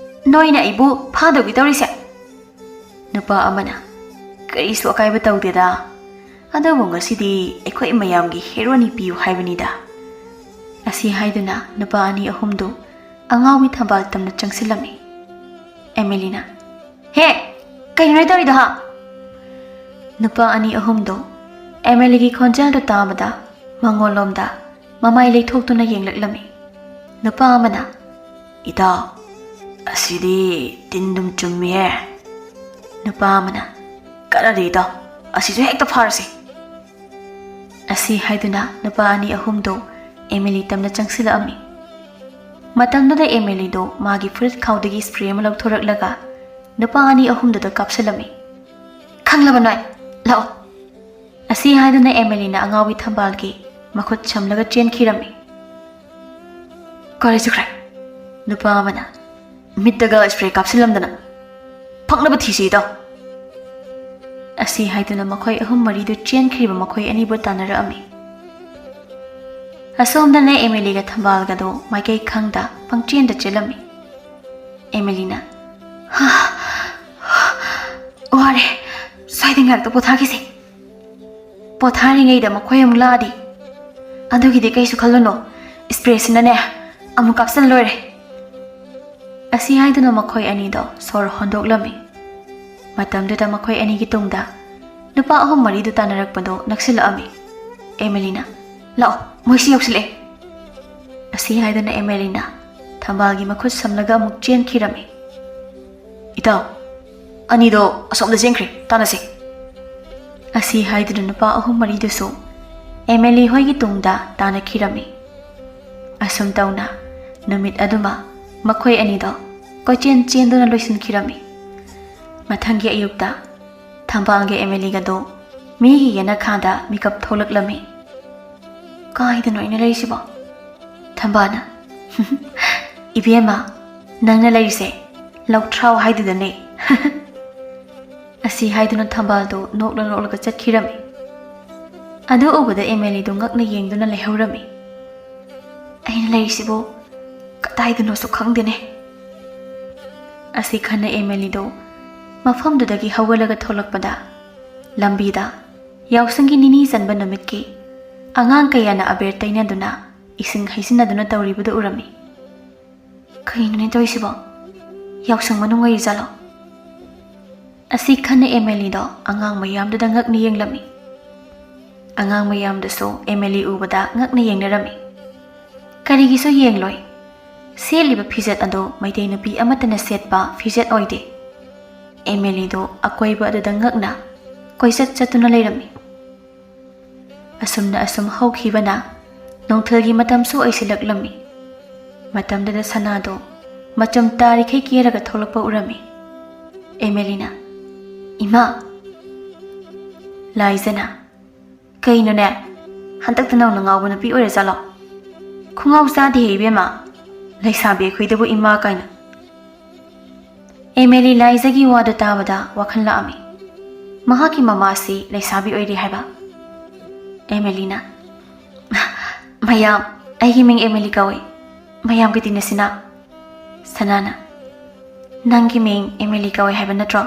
ꯅꯣꯏꯅ ꯑꯩꯕꯨ ꯐꯥꯗꯧꯒꯤ ꯇꯧꯔꯤꯁꯦ?" ꯅꯨꯄꯥ ꯑꯃꯅ, "ꯀꯔꯤꯁꯨ ꯑꯀꯥꯏꯕ ꯇꯧꯗꯦꯗ, ꯑꯗꯨꯕꯨ ꯉꯁꯤꯗꯤ ꯑꯩꯈꯣꯏ ꯃꯌꯥꯝꯒꯤ ꯍꯦꯔꯣꯅꯤ ꯄꯤꯌꯨ ꯍꯥꯏꯕꯅꯤꯗ꯫" ꯑꯁꯤ ꯍꯥꯏꯗꯨꯅ ꯅꯨꯄꯥ ꯑꯅꯤ ꯑꯍꯨꯝꯗꯨ ꯑꯉꯥꯎꯕꯤ ꯊꯝꯕꯥꯜ ꯇꯝꯅ ꯆꯪꯁꯤꯜꯂꯝꯃꯤ꯫ ꯑꯦꯃꯤꯂꯤꯅ, "ꯍꯦ, ꯀꯩꯅꯣ ꯅꯣꯏ ꯇꯧꯔꯤꯗꯣ, ꯍꯥ?" ꯅꯨꯄꯥ ꯑꯅꯤ ꯑꯍꯨꯝꯗꯣ ꯑꯦꯃꯤꯂꯤꯒꯤ ꯈꯣꯟꯖꯦꯜꯗꯨ ꯇꯥꯕꯗ ꯃꯉꯣꯟꯂꯣꯝꯗ ꯃꯃꯥꯏ ꯂꯩꯊꯣꯛꯇꯨꯅ ꯌꯦꯡꯂꯛꯂꯝꯃꯤ꯫ ꯅꯨꯄꯥ ꯑꯃꯅ, "ꯏꯇꯥꯎ, ꯑꯁꯤꯗꯤ ꯇꯤꯟꯗꯨꯝ ꯆꯨꯝꯃꯤꯍꯦ꯫" ꯅꯨꯄꯥ ꯑꯃꯅ, "ꯀꯟꯅꯗꯤ ꯏꯇꯥꯎ, ꯑꯁꯤꯁꯨ ꯍꯦꯛꯇ ꯐꯥꯔꯁꯤ꯫" ꯑꯁꯤ ꯍꯥꯏꯗꯨꯅ ꯅꯨꯄꯥ ꯑꯅꯤ ꯑꯍꯨꯝꯗꯨ ꯑꯦꯃꯤꯂꯤ ꯇꯝꯅ ꯆꯪꯁꯤꯜꯂꯛꯑꯝꯃꯤ꯫ ꯃꯇꯝꯗꯨꯗ ꯑꯦꯃꯤꯂꯤꯗꯨ ꯃꯥꯒꯤ ꯐꯨꯔꯤꯠ ꯈꯥꯎꯗꯒꯤ ꯁ꯭ꯄ꯭ꯔꯦ ꯑꯃ ꯂꯧꯊꯣꯔꯛꯂꯒ ꯅꯨꯄꯥ ꯑꯅꯤ ꯑꯍꯨꯝꯗꯨꯗ ꯀꯥꯞꯁꯤꯜꯂꯝꯃꯤ꯫ "ꯈꯪꯂꯕ ꯅꯣꯏ? ꯂꯥꯛꯑꯣ꯫" ꯑꯁꯤ ꯍꯥꯏꯗꯨꯅ ꯑꯦꯃꯤꯂꯤꯅ ꯑꯉꯥꯎꯕꯤ ꯊꯝꯕꯥꯜꯒꯤ ꯃꯈꯨꯠ ꯁꯝꯂꯒ ꯆꯦꯟꯈꯤꯔꯝꯃꯤ꯫ "ꯀꯔꯤ ꯆꯠꯈ꯭ꯔꯦ?" ꯅꯨꯄꯥ ꯑꯃꯅ, "ꯃꯤꯠꯇꯒ ꯁ꯭ꯄ꯭ꯔꯦ ꯀꯥꯞꯁꯤꯜꯂꯝꯗꯅ꯫ ꯐꯛꯅꯕ ꯊꯤꯁꯤ ꯏꯇꯥꯎ꯫" ꯑꯁꯤ ꯍꯥꯏꯗꯨꯅ ꯃꯈꯣꯏ ꯑꯍꯨꯝ ꯃꯔꯤꯗꯨ ꯆꯦꯟꯈ꯭ꯔꯤꯕ ꯃꯈꯣꯏ ꯑꯅꯤꯕꯨ ꯇꯥꯟꯅꯔꯛꯑꯝꯃꯤ꯫ ꯑꯁꯣꯝꯗꯅ ꯑꯦꯃꯤꯂꯤꯒ ꯊꯝꯕꯥꯜꯒꯗꯣ ꯃꯥꯏꯀꯩ ꯈꯪꯗ ꯄꯪꯆꯦꯟꯗ ꯆꯦꯜꯂꯝꯃꯤ꯫ ꯑꯦꯃꯤꯂꯤꯅ, "ꯍꯥ, ꯋꯥꯔꯦ, ꯁ꯭ꯋꯥꯏꯗ ꯉꯥꯏꯍꯥꯛꯇ ꯄꯣꯊꯥꯈꯤꯁꯤ꯫ ꯄꯣꯊꯥꯔꯤꯉꯩꯗ ꯃꯈꯣꯏ ꯑꯃꯨꯛ ꯂꯥꯛꯑꯗꯤ?" "ꯑꯗꯨꯒꯤꯗꯤ ꯀꯩꯁꯨ ꯈꯜꯂꯨꯅꯣ, ꯁ꯭ꯄ꯭ꯔꯦꯁꯤꯅꯅꯦ ꯑꯃꯨꯛ ꯀꯥꯞꯁꯤꯜ ꯂꯣꯏꯔꯦ꯫" ꯑꯁꯤ ꯍꯥꯏꯗꯨꯅ ꯃꯈꯣꯏ ꯑꯅꯤꯗꯣ ꯁꯣꯔ ꯍꯣꯟꯗꯣꯛꯂꯝꯃꯤ꯫ ꯃꯇꯝꯗꯨꯗ ꯃꯈꯣꯏ ꯑꯅꯤꯒꯤ ꯇꯨꯡꯗ ꯅꯨꯄꯥ ꯑꯍꯨꯝ ꯃꯔꯤꯗꯨ ꯇꯥꯟꯅꯔꯛꯄꯗꯨ ꯅꯛꯁꯤꯜꯂꯛꯑꯝꯃꯤ꯫ ꯑꯦꯃꯦꯂꯤꯅ, "ꯂꯥꯛꯑꯣ, ꯃꯣꯏꯁꯤ ꯌꯧꯁꯤꯜꯂꯛꯑꯦ!" ꯑꯁꯤ ꯍꯥꯏꯗꯨꯅ ꯑꯦꯃꯦꯂꯤꯅ ꯊꯝꯕꯥꯜꯒꯤ ꯃꯈꯨꯠ ꯁꯝꯂꯒ ꯑꯃꯨꯛ ꯆꯦꯟꯈꯤꯔꯝꯃꯤ꯫ "ꯏꯇꯥꯎ, ꯑꯅꯤꯗꯣ ꯑꯁꯣꯝꯗ ꯆꯦꯟꯈ꯭ꯔꯦ, ꯇꯥꯟꯅꯁꯦ!" ꯑꯁꯤ ꯍꯥꯏꯗꯨꯅ ꯅꯨꯄꯥ ꯑꯍꯨꯝ ꯃꯔꯤꯗꯨꯁꯨ ꯑꯦꯃꯦꯂꯤ ꯍꯣꯏꯒꯤ ꯇꯨꯡꯗ ꯇꯥꯟꯅꯈꯤꯔꯝꯃꯤ꯫ ꯑꯁꯨꯝ ꯇꯧꯅ ꯅꯨꯃꯤꯠ ꯑꯗꯨꯃ ꯃꯈꯣꯏ ꯑꯅꯤꯗꯣ ꯀꯣꯏꯆꯦꯟ ꯆꯦꯟꯗꯨꯅ ꯂꯣꯏꯁꯤꯟꯈꯤꯔꯝꯃꯤ꯫ ꯃꯊꯪꯒꯤ ꯑꯌꯨꯛꯇ ꯊꯝꯕꯥꯜꯒ ꯑꯦꯃꯦꯂꯤꯒꯗꯣ ꯃꯤꯒꯤ ꯌꯦꯅꯈꯥꯗ ꯃꯤꯀꯞ ꯊꯣꯛꯂꯛꯂꯝꯃꯤ꯫ "ꯀꯥꯏꯗꯅꯣ ꯑꯩꯅ ꯂꯩꯔꯤꯁꯤꯕꯣ?" ꯊꯝꯕꯥꯜꯅ, "ꯏꯕꯦꯝꯃ, ꯅꯪꯅ ꯂꯩꯔꯤꯁꯦ ꯂꯧꯊ꯭ꯔꯥꯎ ꯍꯥꯏꯗꯨꯗꯅꯦ!" ꯑꯁꯤ ꯍꯥꯏꯗꯨꯅ ꯊꯝꯕꯥꯜꯗꯣ ꯅꯣꯛꯂ ꯅꯣꯛꯂꯒ ꯆꯠꯈꯤꯔꯝꯃꯤ꯫ ꯑꯗꯨ ꯎꯕꯗ ꯑꯦꯃꯦꯂꯤꯗꯣ ꯉꯛꯅ ꯌꯦꯡꯗꯨꯅ ꯂꯩꯍꯧꯔꯝꯃꯤ꯫ "ꯑꯩꯅ ꯂꯩꯔꯤꯁꯤꯕꯨ ꯀꯗꯥꯏꯗꯅꯣꯁꯨ ꯈꯪꯗꯦꯅꯦ!" ꯑꯁꯤ ꯈꯟꯅ ꯑꯦꯃꯦꯂꯤꯗꯣ ꯃꯐꯝꯗꯨꯗꯒꯤ ꯍꯧꯒꯠꯂꯒ ꯊꯣꯛꯂꯛꯄꯗ, ꯂꯝꯕꯤꯗ ꯌꯥꯎꯁꯪꯒꯤ ꯅꯤꯅꯤ ꯆꯟꯕ ꯅꯨꯃꯤꯠꯀꯤ ꯑꯉꯥꯡ ꯀꯌꯥꯅ ꯑꯕꯦꯔ ꯇꯩꯅꯗꯨꯅ ꯏꯁꯤꯡ ꯍꯩꯖꯤꯟꯅꯗꯨꯅ ꯇꯧꯔꯤꯕꯗꯨ ꯎꯔꯝꯃꯤ꯫ "ꯀꯩꯅꯣꯅꯦ ꯇꯧꯔꯤꯁꯤꯕꯣ? ꯌꯥꯎꯁꯪ ꯃꯅꯨꯡ ꯑꯣꯏꯔꯤꯖꯥꯠꯂꯣ?" ꯑꯁꯤ ꯈꯟꯅ ꯑꯦꯃꯦꯂꯤꯗꯣ ꯑꯉꯥꯡ ꯃꯌꯥꯝꯗꯨꯗ ꯉꯛꯅ ꯌꯦꯡꯂꯝꯃꯤ꯫ ꯑꯉꯥꯡ ꯃꯌꯥꯝꯗꯨꯁꯨ ꯑꯦꯃꯦꯂꯤ ꯎꯕꯗ ꯉꯛꯅ ꯌꯦꯡꯅꯔꯝꯃꯤ꯫ ꯀꯔꯤꯒꯤꯁꯨ ꯌꯦꯡꯂꯣꯏ? ꯁꯦꯠꯂꯤꯕ ꯐꯤꯖꯦꯠ ꯑꯗꯨ ꯃꯩꯇꯩ ꯅꯨꯄꯤ ꯑꯃꯠꯇꯅ ꯁꯦꯠꯄ ꯐꯤꯖꯦꯠ ꯑꯣꯏꯗꯦ꯫ ꯑꯦꯃꯦꯂꯤꯗꯣ ꯑꯀꯣꯏꯕ ꯑꯗꯨꯗ ꯉꯛꯅ ꯀꯣꯏꯆꯠ ꯆꯠꯇꯨꯅ ꯂꯩꯔꯝꯃꯤ꯫ ꯑꯁꯨꯝꯅ ꯑꯁꯨꯝ ꯍꯧꯈꯤꯕꯅ ꯅꯨꯡꯊꯤꯜꯒꯤ ꯃꯇꯝꯁꯨ ꯑꯣꯏꯁꯤꯜꯂꯛꯂꯝꯃꯤ꯫ ꯃꯇꯝꯗꯨꯗ ꯁꯅꯥꯗꯣ ꯃꯆꯨꯝ ꯇꯥꯔꯤꯈꯩ ꯀꯦꯔꯒ ꯊꯣꯛꯂꯛꯄ ꯎꯔꯝꯃꯤ꯫ ꯑꯦꯃꯦꯂꯤꯅ, "ꯏꯃꯥ!" ꯂꯥꯏꯖꯅ, "ꯀꯩꯅꯣꯅꯦ? ꯍꯟꯗꯛꯇ ꯅꯧꯅ ꯉꯥꯎꯕ ꯅꯨꯄꯤ ꯑꯣꯏꯔꯖꯥꯠꯂꯣ? ꯈꯣꯡꯉꯥꯎ ꯆꯥꯗꯦꯍꯦ ꯏꯕꯦꯝꯃ, ꯂꯩꯁꯥꯕꯤ ꯑꯩꯈꯣꯏꯗꯕꯨ ꯏꯃꯥ ꯀꯥꯏꯅ!" ꯑꯦꯃꯦꯂꯤ ꯂꯥꯏꯖꯒꯤ ꯋꯥꯗꯨ ꯇꯥꯕꯗ ꯋꯥꯈꯜ ꯂꯥꯛꯑꯝꯃꯤ꯫ ꯃꯍꯥꯛꯀꯤ ꯃꯃꯥꯁꯤ ꯂꯩꯁꯥꯕꯤ ꯑꯣꯏꯔꯤ ꯍꯥꯏꯕ꯫ ꯑꯦꯃꯦꯂꯤꯅ, "ꯃꯌꯥꯝ, ꯑꯩꯒꯤ ꯃꯤꯡ ꯑꯦꯃꯦꯂꯤ ꯀꯧꯏ꯫ ꯃꯌꯥꯝꯒ ꯇꯤꯟꯅꯁꯤꯅ?" ꯁꯅꯥꯅ, "ꯅꯪꯒꯤ ꯃꯤꯡ ꯑꯦꯃꯦꯂꯤ ꯀꯧꯏ ꯍꯥꯏꯕ ꯅꯠꯇ꯭ꯔꯣ?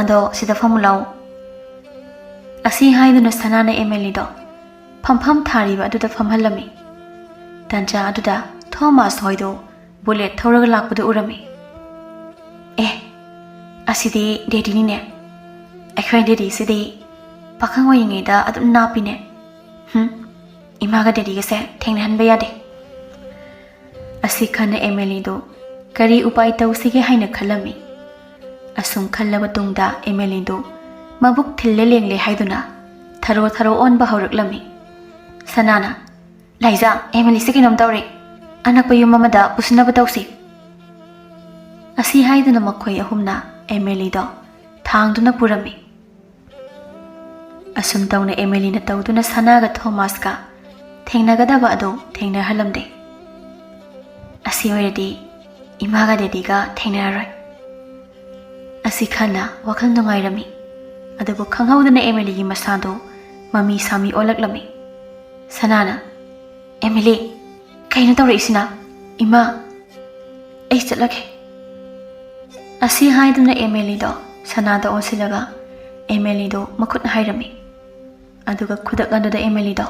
ꯑꯗꯣ ꯁꯤꯗ ꯐꯝꯃꯨ ꯂꯥꯎ꯫" ꯑꯁꯤ ꯍꯥꯏꯗꯨꯅ ꯁꯅꯥꯅ ꯑꯦꯃꯦꯂꯤꯗꯣ ꯐꯝꯐꯝ ꯊꯥꯔꯤꯕ ꯑꯗꯨꯗ ꯐꯝꯍꯜꯂꯝꯃꯤ꯫ ꯇꯥꯟꯖꯥ ꯑꯗꯨꯗ ꯊꯣꯃꯥꯁ ꯍꯣꯏꯗꯣ ꯕꯨꯂꯦꯠ ꯊꯧꯔꯒ ꯂꯥꯛꯄꯗꯨ ꯎꯔꯝꯃꯤ꯫ "ꯑꯦ, ꯑꯁꯤꯗꯤ ꯗꯦꯗꯤꯅꯤꯅꯦ꯫ ꯑꯩꯈꯣꯏ ꯗꯦꯗꯤꯁꯤꯗꯤ ꯄꯥꯈꯪ ꯑꯣꯏꯔꯤꯉꯩꯗ ꯑꯗꯨꯝ ꯅꯥꯞꯄꯤꯅꯦ꯫ ꯍꯝ, ꯏꯃꯥꯒ ꯗꯦꯗꯤꯒꯁꯦ ꯊꯦꯡꯅꯍꯟꯕ ꯌꯥꯗꯦ꯫ ꯑꯁꯤ ꯈꯟꯅ ꯑꯦꯃꯦꯂꯤꯗꯨ ꯀꯔꯤ ꯎꯄꯥꯏ ꯇꯧꯁꯤꯒꯦ ꯍꯥꯏꯅ ꯈꯜꯂꯝꯃꯤ꯫ ꯑꯁꯨꯝ ꯈꯜꯂꯕ ꯇꯨꯡꯗ ꯑꯦꯃꯦꯂꯤꯗꯨ ꯃꯕꯨꯛ ꯊꯤꯜꯂꯦ ꯂꯦꯡꯂꯦ ꯍꯥꯏꯗꯨꯅ ꯊꯔꯣ ꯊꯔꯣ ꯑꯣꯟꯕ ꯍꯧꯔꯛꯂꯝꯃꯤ꯫ ꯁꯅꯥꯅ, "ꯂꯥꯏꯖꯥ, ꯑꯦꯃꯦꯂꯤꯁꯦ ꯀꯩꯅꯣꯝ ꯇꯧꯔꯦ꯫ ꯑꯅꯛꯄ ꯌꯨꯝ ꯑꯃꯗ ꯄꯨꯁꯤꯟꯅꯕ ꯇꯧꯁꯤ꯫" ꯑꯁꯤ ꯍꯥꯏꯗꯨꯅ ꯃꯈꯣꯏ ꯑꯍꯨꯝꯅ ꯑꯦꯃꯦꯂꯤꯗꯣ ꯊꯥꯡꯗꯨꯅ ꯄꯨꯔꯝꯃꯤ꯫ ꯑꯁꯨꯝ ꯇꯧꯅ ꯑꯦꯃꯦꯂꯤꯅ ꯇꯧꯗꯨꯅ ꯁꯅꯥꯒ ꯊꯣꯃꯥꯁꯀ ꯊꯦꯡꯅꯒꯗꯕ ꯑꯗꯨ ꯊꯦꯡꯅꯍꯜꯂꯝꯗꯦ꯫ ꯑꯁꯤ ꯑꯣꯏꯔꯗꯤ ꯏꯃꯥꯒ ꯗꯦꯗꯤꯒ ꯊꯦꯡꯅꯔꯔꯣꯏ꯫ ꯑꯁꯤ ꯈꯟꯅ ꯋꯥꯈꯜ ꯅꯨꯡꯉꯥꯏꯔꯝꯃꯤ꯫ ꯑꯗꯨꯕꯨ ꯈꯪꯍꯧꯗꯅ ꯑꯦꯃꯦꯂꯤꯒꯤ ꯃꯁꯥꯗꯨ ꯃꯃꯤ ꯁꯥꯃꯤ ꯑꯣꯜꯂꯛꯂꯝꯃꯤ꯫ ꯁꯅꯥꯅ, "ꯑꯦꯃꯤꯂꯤ, ꯀꯩꯅꯣ ꯇꯧꯔꯛꯏꯁꯤꯅ? ꯏꯃꯥ, ꯑꯩ ꯆꯠꯂꯒꯦ꯫" ꯑꯁꯤ ꯍꯥꯏꯗꯨꯅ ꯑꯦꯃꯦꯂꯤꯗꯣ ꯁꯅꯥꯗ ꯑꯣꯟꯁꯤꯜꯂꯒ ꯑꯦꯃꯦꯂꯤꯗꯣ ꯃꯈꯨꯠꯅ ꯍꯥꯏꯔꯝꯃꯤ꯫ ꯑꯗꯨꯒ ꯈꯨꯗꯛ ꯑꯗꯨꯗ ꯑꯦꯃꯦꯂꯤꯗꯣ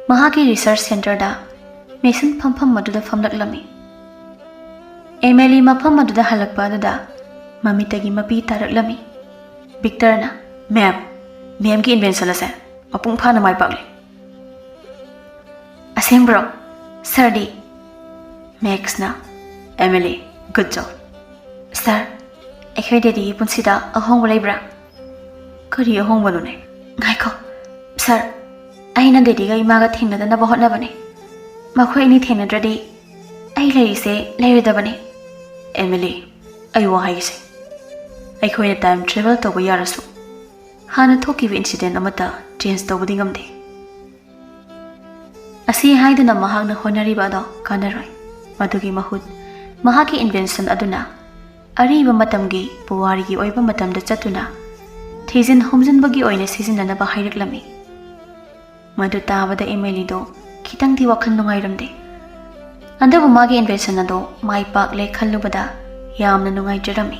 ꯃꯍꯥꯛꯀꯤ ꯔꯤꯁꯔꯆ ꯁꯦꯟꯇꯔꯗ ꯃꯤꯁꯟ ꯐꯝꯐꯝ ꯑꯗꯨꯗ ꯐꯝꯂꯛꯂꯝꯃꯤ꯫ ꯑꯦꯃꯦꯂꯤ ꯃꯐꯝ ꯑꯗꯨꯗ ꯍꯜꯂꯛꯄ ꯑꯗꯨꯗ ꯃꯃꯤꯠꯇꯒꯤ ꯃꯄꯤ ꯇꯥꯔꯛꯂꯝꯃꯤ꯫ ꯚꯤꯛꯇꯔꯅ, "ꯃꯦꯝ, ꯃꯦꯝꯒꯤ ꯏꯟꯚꯦꯟꯁꯟ ꯑꯁꯦ ꯃꯄꯨꯡ ꯐꯥꯅ ꯃꯥꯏ ꯄꯥꯛꯂꯦ꯫" "ꯑꯁꯦꯡꯕ꯭ꯔꯣ? ꯁꯥꯔꯗꯤ?" ꯃꯦꯛꯁꯅ, "ꯑꯦꯃꯤꯂꯤ, ꯒꯨꯗ ꯖꯣꯕ꯫" "ꯁꯥꯔ, ꯑꯩꯈꯣꯏ ꯗꯦꯗꯤꯒꯤ ꯄꯨꯟꯁꯤꯗ ꯑꯍꯣꯡꯕ ꯂꯩꯕ꯭ꯔꯥ?" "ꯀꯔꯤ ꯑꯍꯣꯡꯕꯅꯣꯅꯦ?" "ꯉꯥꯏꯈꯣ, ꯁꯥꯔ, ꯑꯩꯅ ꯗꯦꯗꯤꯒ ꯏꯃꯥꯒ ꯊꯦꯡꯅꯗꯅꯕ ꯍꯣꯠꯅꯕꯅꯦ꯫ ꯃꯈꯣꯏ ꯑꯅꯤ ꯊꯦꯡꯅꯗ꯭ꯔꯗꯤ ꯑꯩ ꯂꯩꯔꯤꯁꯦ ꯂꯩꯔꯣꯏꯗꯕꯅꯦ꯫" "ꯑꯦꯃꯤꯂꯤ, ꯑꯩ ꯋꯥ ꯍꯥꯏꯒꯦꯁꯦ꯫ ꯑꯩꯈꯣꯏꯅ ꯇꯥꯏꯝ ꯇ꯭ꯔꯦꯚꯦꯜ ꯇꯧꯕ ꯌꯥꯔꯁꯨ, ꯍꯥꯟꯅ ꯊꯣꯛꯈꯤꯕ ꯏꯟꯁꯤꯗꯦꯟ ꯑꯃꯠꯇ ꯆꯦꯟꯖ ꯇꯧꯕꯗꯤ ꯉꯝꯗꯦ꯫" ꯑꯁꯤ ꯍꯥꯏꯗꯨꯅ ꯃꯍꯥꯛꯅ ꯍꯣꯠꯅꯔꯤꯕ ꯑꯗꯣ ꯀꯥꯟꯅꯔꯣꯏ꯫ ꯃꯗꯨꯒꯤ ꯃꯍꯨꯠ ꯃꯍꯥꯛꯀꯤ ꯏꯟꯚꯦꯟꯁꯟ ꯑꯗꯨꯅ ꯑꯔꯤꯕ ꯃꯇꯝꯒꯤ ꯄꯨꯋꯥꯔꯤꯒꯤ ꯑꯣꯏꯕ ꯃꯇꯝꯗ ꯆꯠꯇꯨꯅ ꯊꯤꯖꯤꯟ ꯍꯨꯝꯖꯤꯟꯕꯒꯤ ꯑꯣꯏꯅ ꯁꯤꯖꯤꯟꯅꯅꯕ ꯍꯥꯏꯔꯛꯂꯝꯃꯤ꯫ ꯃꯗꯨ ꯇꯥꯕꯗ ꯑꯦꯃꯦꯂꯤꯗꯣ ꯈꯤꯇꯪꯗꯤ ꯋꯥꯈꯜ ꯅꯨꯡꯉꯥꯏꯔꯝꯗꯦ꯫ ꯑꯗꯨꯕꯨ ꯃꯥꯒꯤ ꯏꯟꯚꯦꯟꯁꯟ ꯑꯗꯣ ꯃꯥꯏ ꯄꯥꯛꯂꯦ ꯈꯜꯂꯨꯕꯗ ꯌꯥꯝꯅ ꯅꯨꯡꯉꯥꯏꯖꯔꯝꯃꯤ꯫